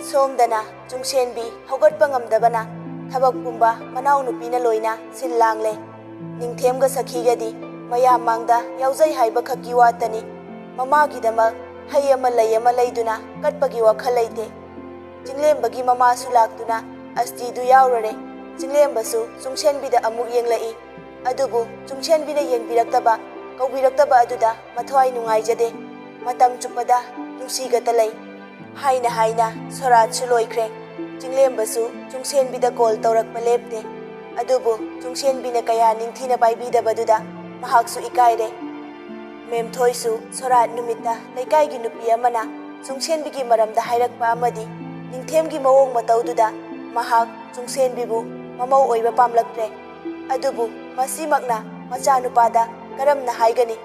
ꯁꯣꯝꯗꯅ ꯆꯨꯡꯁꯦꯟꯕꯤ ꯍꯧꯒꯠꯄ ꯉꯝꯗꯕꯅ ꯊꯕꯛ ꯄꯨꯝꯕ ꯃꯅꯥꯎꯅꯨꯄꯤꯅ ꯂꯣꯏꯅ ꯁꯤꯜ ꯂꯥꯡꯂꯦ꯫ ꯅꯤꯡꯊꯦꯝꯒ ꯁꯈꯤꯒꯗꯤ ꯃꯌꯥꯝ ꯃꯥꯡꯗ ꯌꯥꯎꯖꯩ ꯍꯥꯏꯕ ꯈꯛꯀꯤ ꯋꯥꯇꯅꯤ꯫ ꯃꯃꯥꯒꯤꯗꯃꯛ ꯍꯩ ꯑꯃ ꯂꯩ ꯑꯃ ꯂꯩꯗꯨꯅ ꯀꯠꯄꯒꯤ ꯋꯥꯈꯜ ꯂꯩꯇꯦ꯫ ꯆꯤꯡꯂꯦꯝꯕꯒꯤ ꯃꯃꯥꯁꯨ ꯂꯥꯛꯇꯨꯅ ꯑꯁꯇꯤꯗꯨ ꯌꯥꯎꯔꯔꯦ꯫ ꯆꯤꯡꯂꯦꯝꯕꯁꯨ ꯆꯨꯡꯁꯦꯟꯕꯤꯗ ꯑꯃꯨꯛ ꯌꯦꯡꯂꯛꯏ꯫ ꯑꯗꯨꯕꯨ ꯆꯨꯡꯁꯦꯟꯕꯤꯅ ꯌꯦꯡꯕꯤꯔꯛꯇꯕ, ꯀꯧꯕꯤꯔꯛꯇꯕ ꯑꯗꯨꯗ ꯃꯊ꯭ꯋꯥꯏ ꯅꯨꯡꯉꯥꯏꯖꯗꯦ꯫ ꯃꯇꯝ ꯆꯨꯞꯄꯗ ꯅꯨꯡꯁꯤꯒꯇ ꯂꯩ꯫ ꯍꯥꯏꯅ ꯍꯥꯏꯅ ꯁꯣꯔꯥꯠꯁꯨ ꯂꯣꯏꯈ꯭ꯔꯦ꯫ ꯆꯤꯡꯂꯦꯝꯕꯁꯨ ꯆꯨꯡꯁꯦꯟꯕꯤꯗ ꯀꯣꯜ ꯇꯧꯔꯛꯄ ꯂꯦꯞꯇꯦ꯫ ꯑꯗꯨꯕꯨ ꯆꯨꯡꯁꯦꯟꯕꯤꯅ ꯀꯌꯥ ꯅꯤꯡꯊꯤꯅ ꯄꯥꯏꯕꯤꯗꯕꯗꯨꯗ ꯃꯍꯥꯛꯁꯨ ꯏꯀꯥꯏꯔꯦ꯫ ꯃꯦꯝꯊꯣꯏꯁꯨ ꯁꯣꯔꯥꯠ ꯅꯨꯃꯤꯠꯇ ꯂꯩꯀꯥꯏꯒꯤ ꯅꯨꯄꯤ ꯑꯃꯅ ꯆꯨꯡꯁꯦꯟꯕꯤꯒꯤ ꯃꯔꯝꯗ ꯍꯥꯏꯔꯛꯄ ꯑꯃꯗꯤ ꯅꯤꯡꯊꯦꯝꯒꯤ ꯃꯑꯣꯡ ꯃꯇꯧꯗꯨꯗ ꯃꯍꯥꯛ ꯆꯨꯡꯁꯦꯟꯕꯤꯕꯨ ꯃꯃꯧ ꯑꯣꯏꯕ ꯄꯥꯝꯂꯛꯇ꯭ꯔꯦ꯫ ꯑꯗꯨꯕꯨ ꯃꯁꯤꯃꯛꯅ ꯃꯆꯥꯅꯨꯄꯥꯗ ꯀꯔꯝꯅ ꯍꯥꯏꯒꯅꯤ?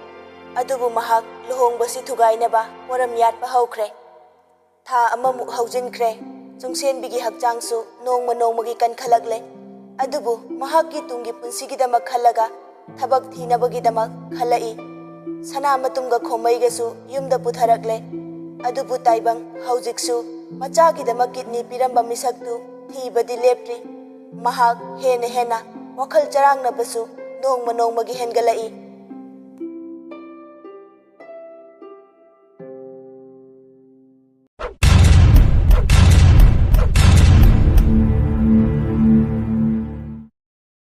ꯑꯗꯨꯕꯨ ꯃꯍꯥꯛ ꯂꯨꯍꯣꯡꯕꯁꯤ ꯊꯨꯒꯥꯏꯅꯕ ꯄꯣꯔꯝ ꯌꯥꯠꯄ ꯍꯧꯈ꯭ꯔꯦ꯫ ꯊꯥ ꯑꯃꯃꯨꯛ ꯍꯧꯖꯤꯟꯈ꯭ꯔꯦ꯫ ꯆꯨꯡꯁꯦꯟꯕꯤꯒꯤ ꯍꯛꯆꯥꯡꯁꯨ ꯅꯣꯡꯃ ꯅꯣꯡꯃꯒꯤ ꯀꯟꯈꯠꯂꯛꯂꯦ꯫ ꯑꯗꯨꯕꯨ ꯃꯍꯥꯛꯀꯤ ꯇꯨꯡꯒꯤ ꯄꯨꯟꯁꯤꯒꯤꯗꯃꯛ ꯈꯜꯂꯒ ꯊꯕꯛ ꯊꯤꯅꯕꯒꯤꯗꯃꯛ ꯈꯜꯂꯛꯏ꯫ ꯁꯅꯥ ꯃꯇꯨꯝꯒ ꯈꯣꯝꯃꯩꯒꯁꯨ ꯌꯨꯝꯗ ꯄꯨꯊꯔꯛꯂꯦ꯫ ꯑꯗꯨꯕꯨ ꯇꯥꯏꯕꯪ ꯍꯧꯖꯤꯛꯁꯨ ꯃꯆꯥꯒꯤꯗꯃꯛ ꯀꯤꯠꯅꯤ ꯄꯤꯔꯝꯕ ꯃꯤꯁꯛꯇꯨ ꯊꯤꯕꯗꯤ ꯂꯦꯞꯇ꯭ꯔꯤ꯫ ꯃꯍꯥꯛ ꯍꯦꯟꯅ ꯍꯦꯟꯅ ꯋꯥꯈꯜ ꯆꯔꯥꯡꯅꯕꯁꯨ ꯅꯣꯡꯃ ꯅꯣꯡꯃꯒꯤ ꯍꯦꯟꯒꯠꯂꯛꯏ꯫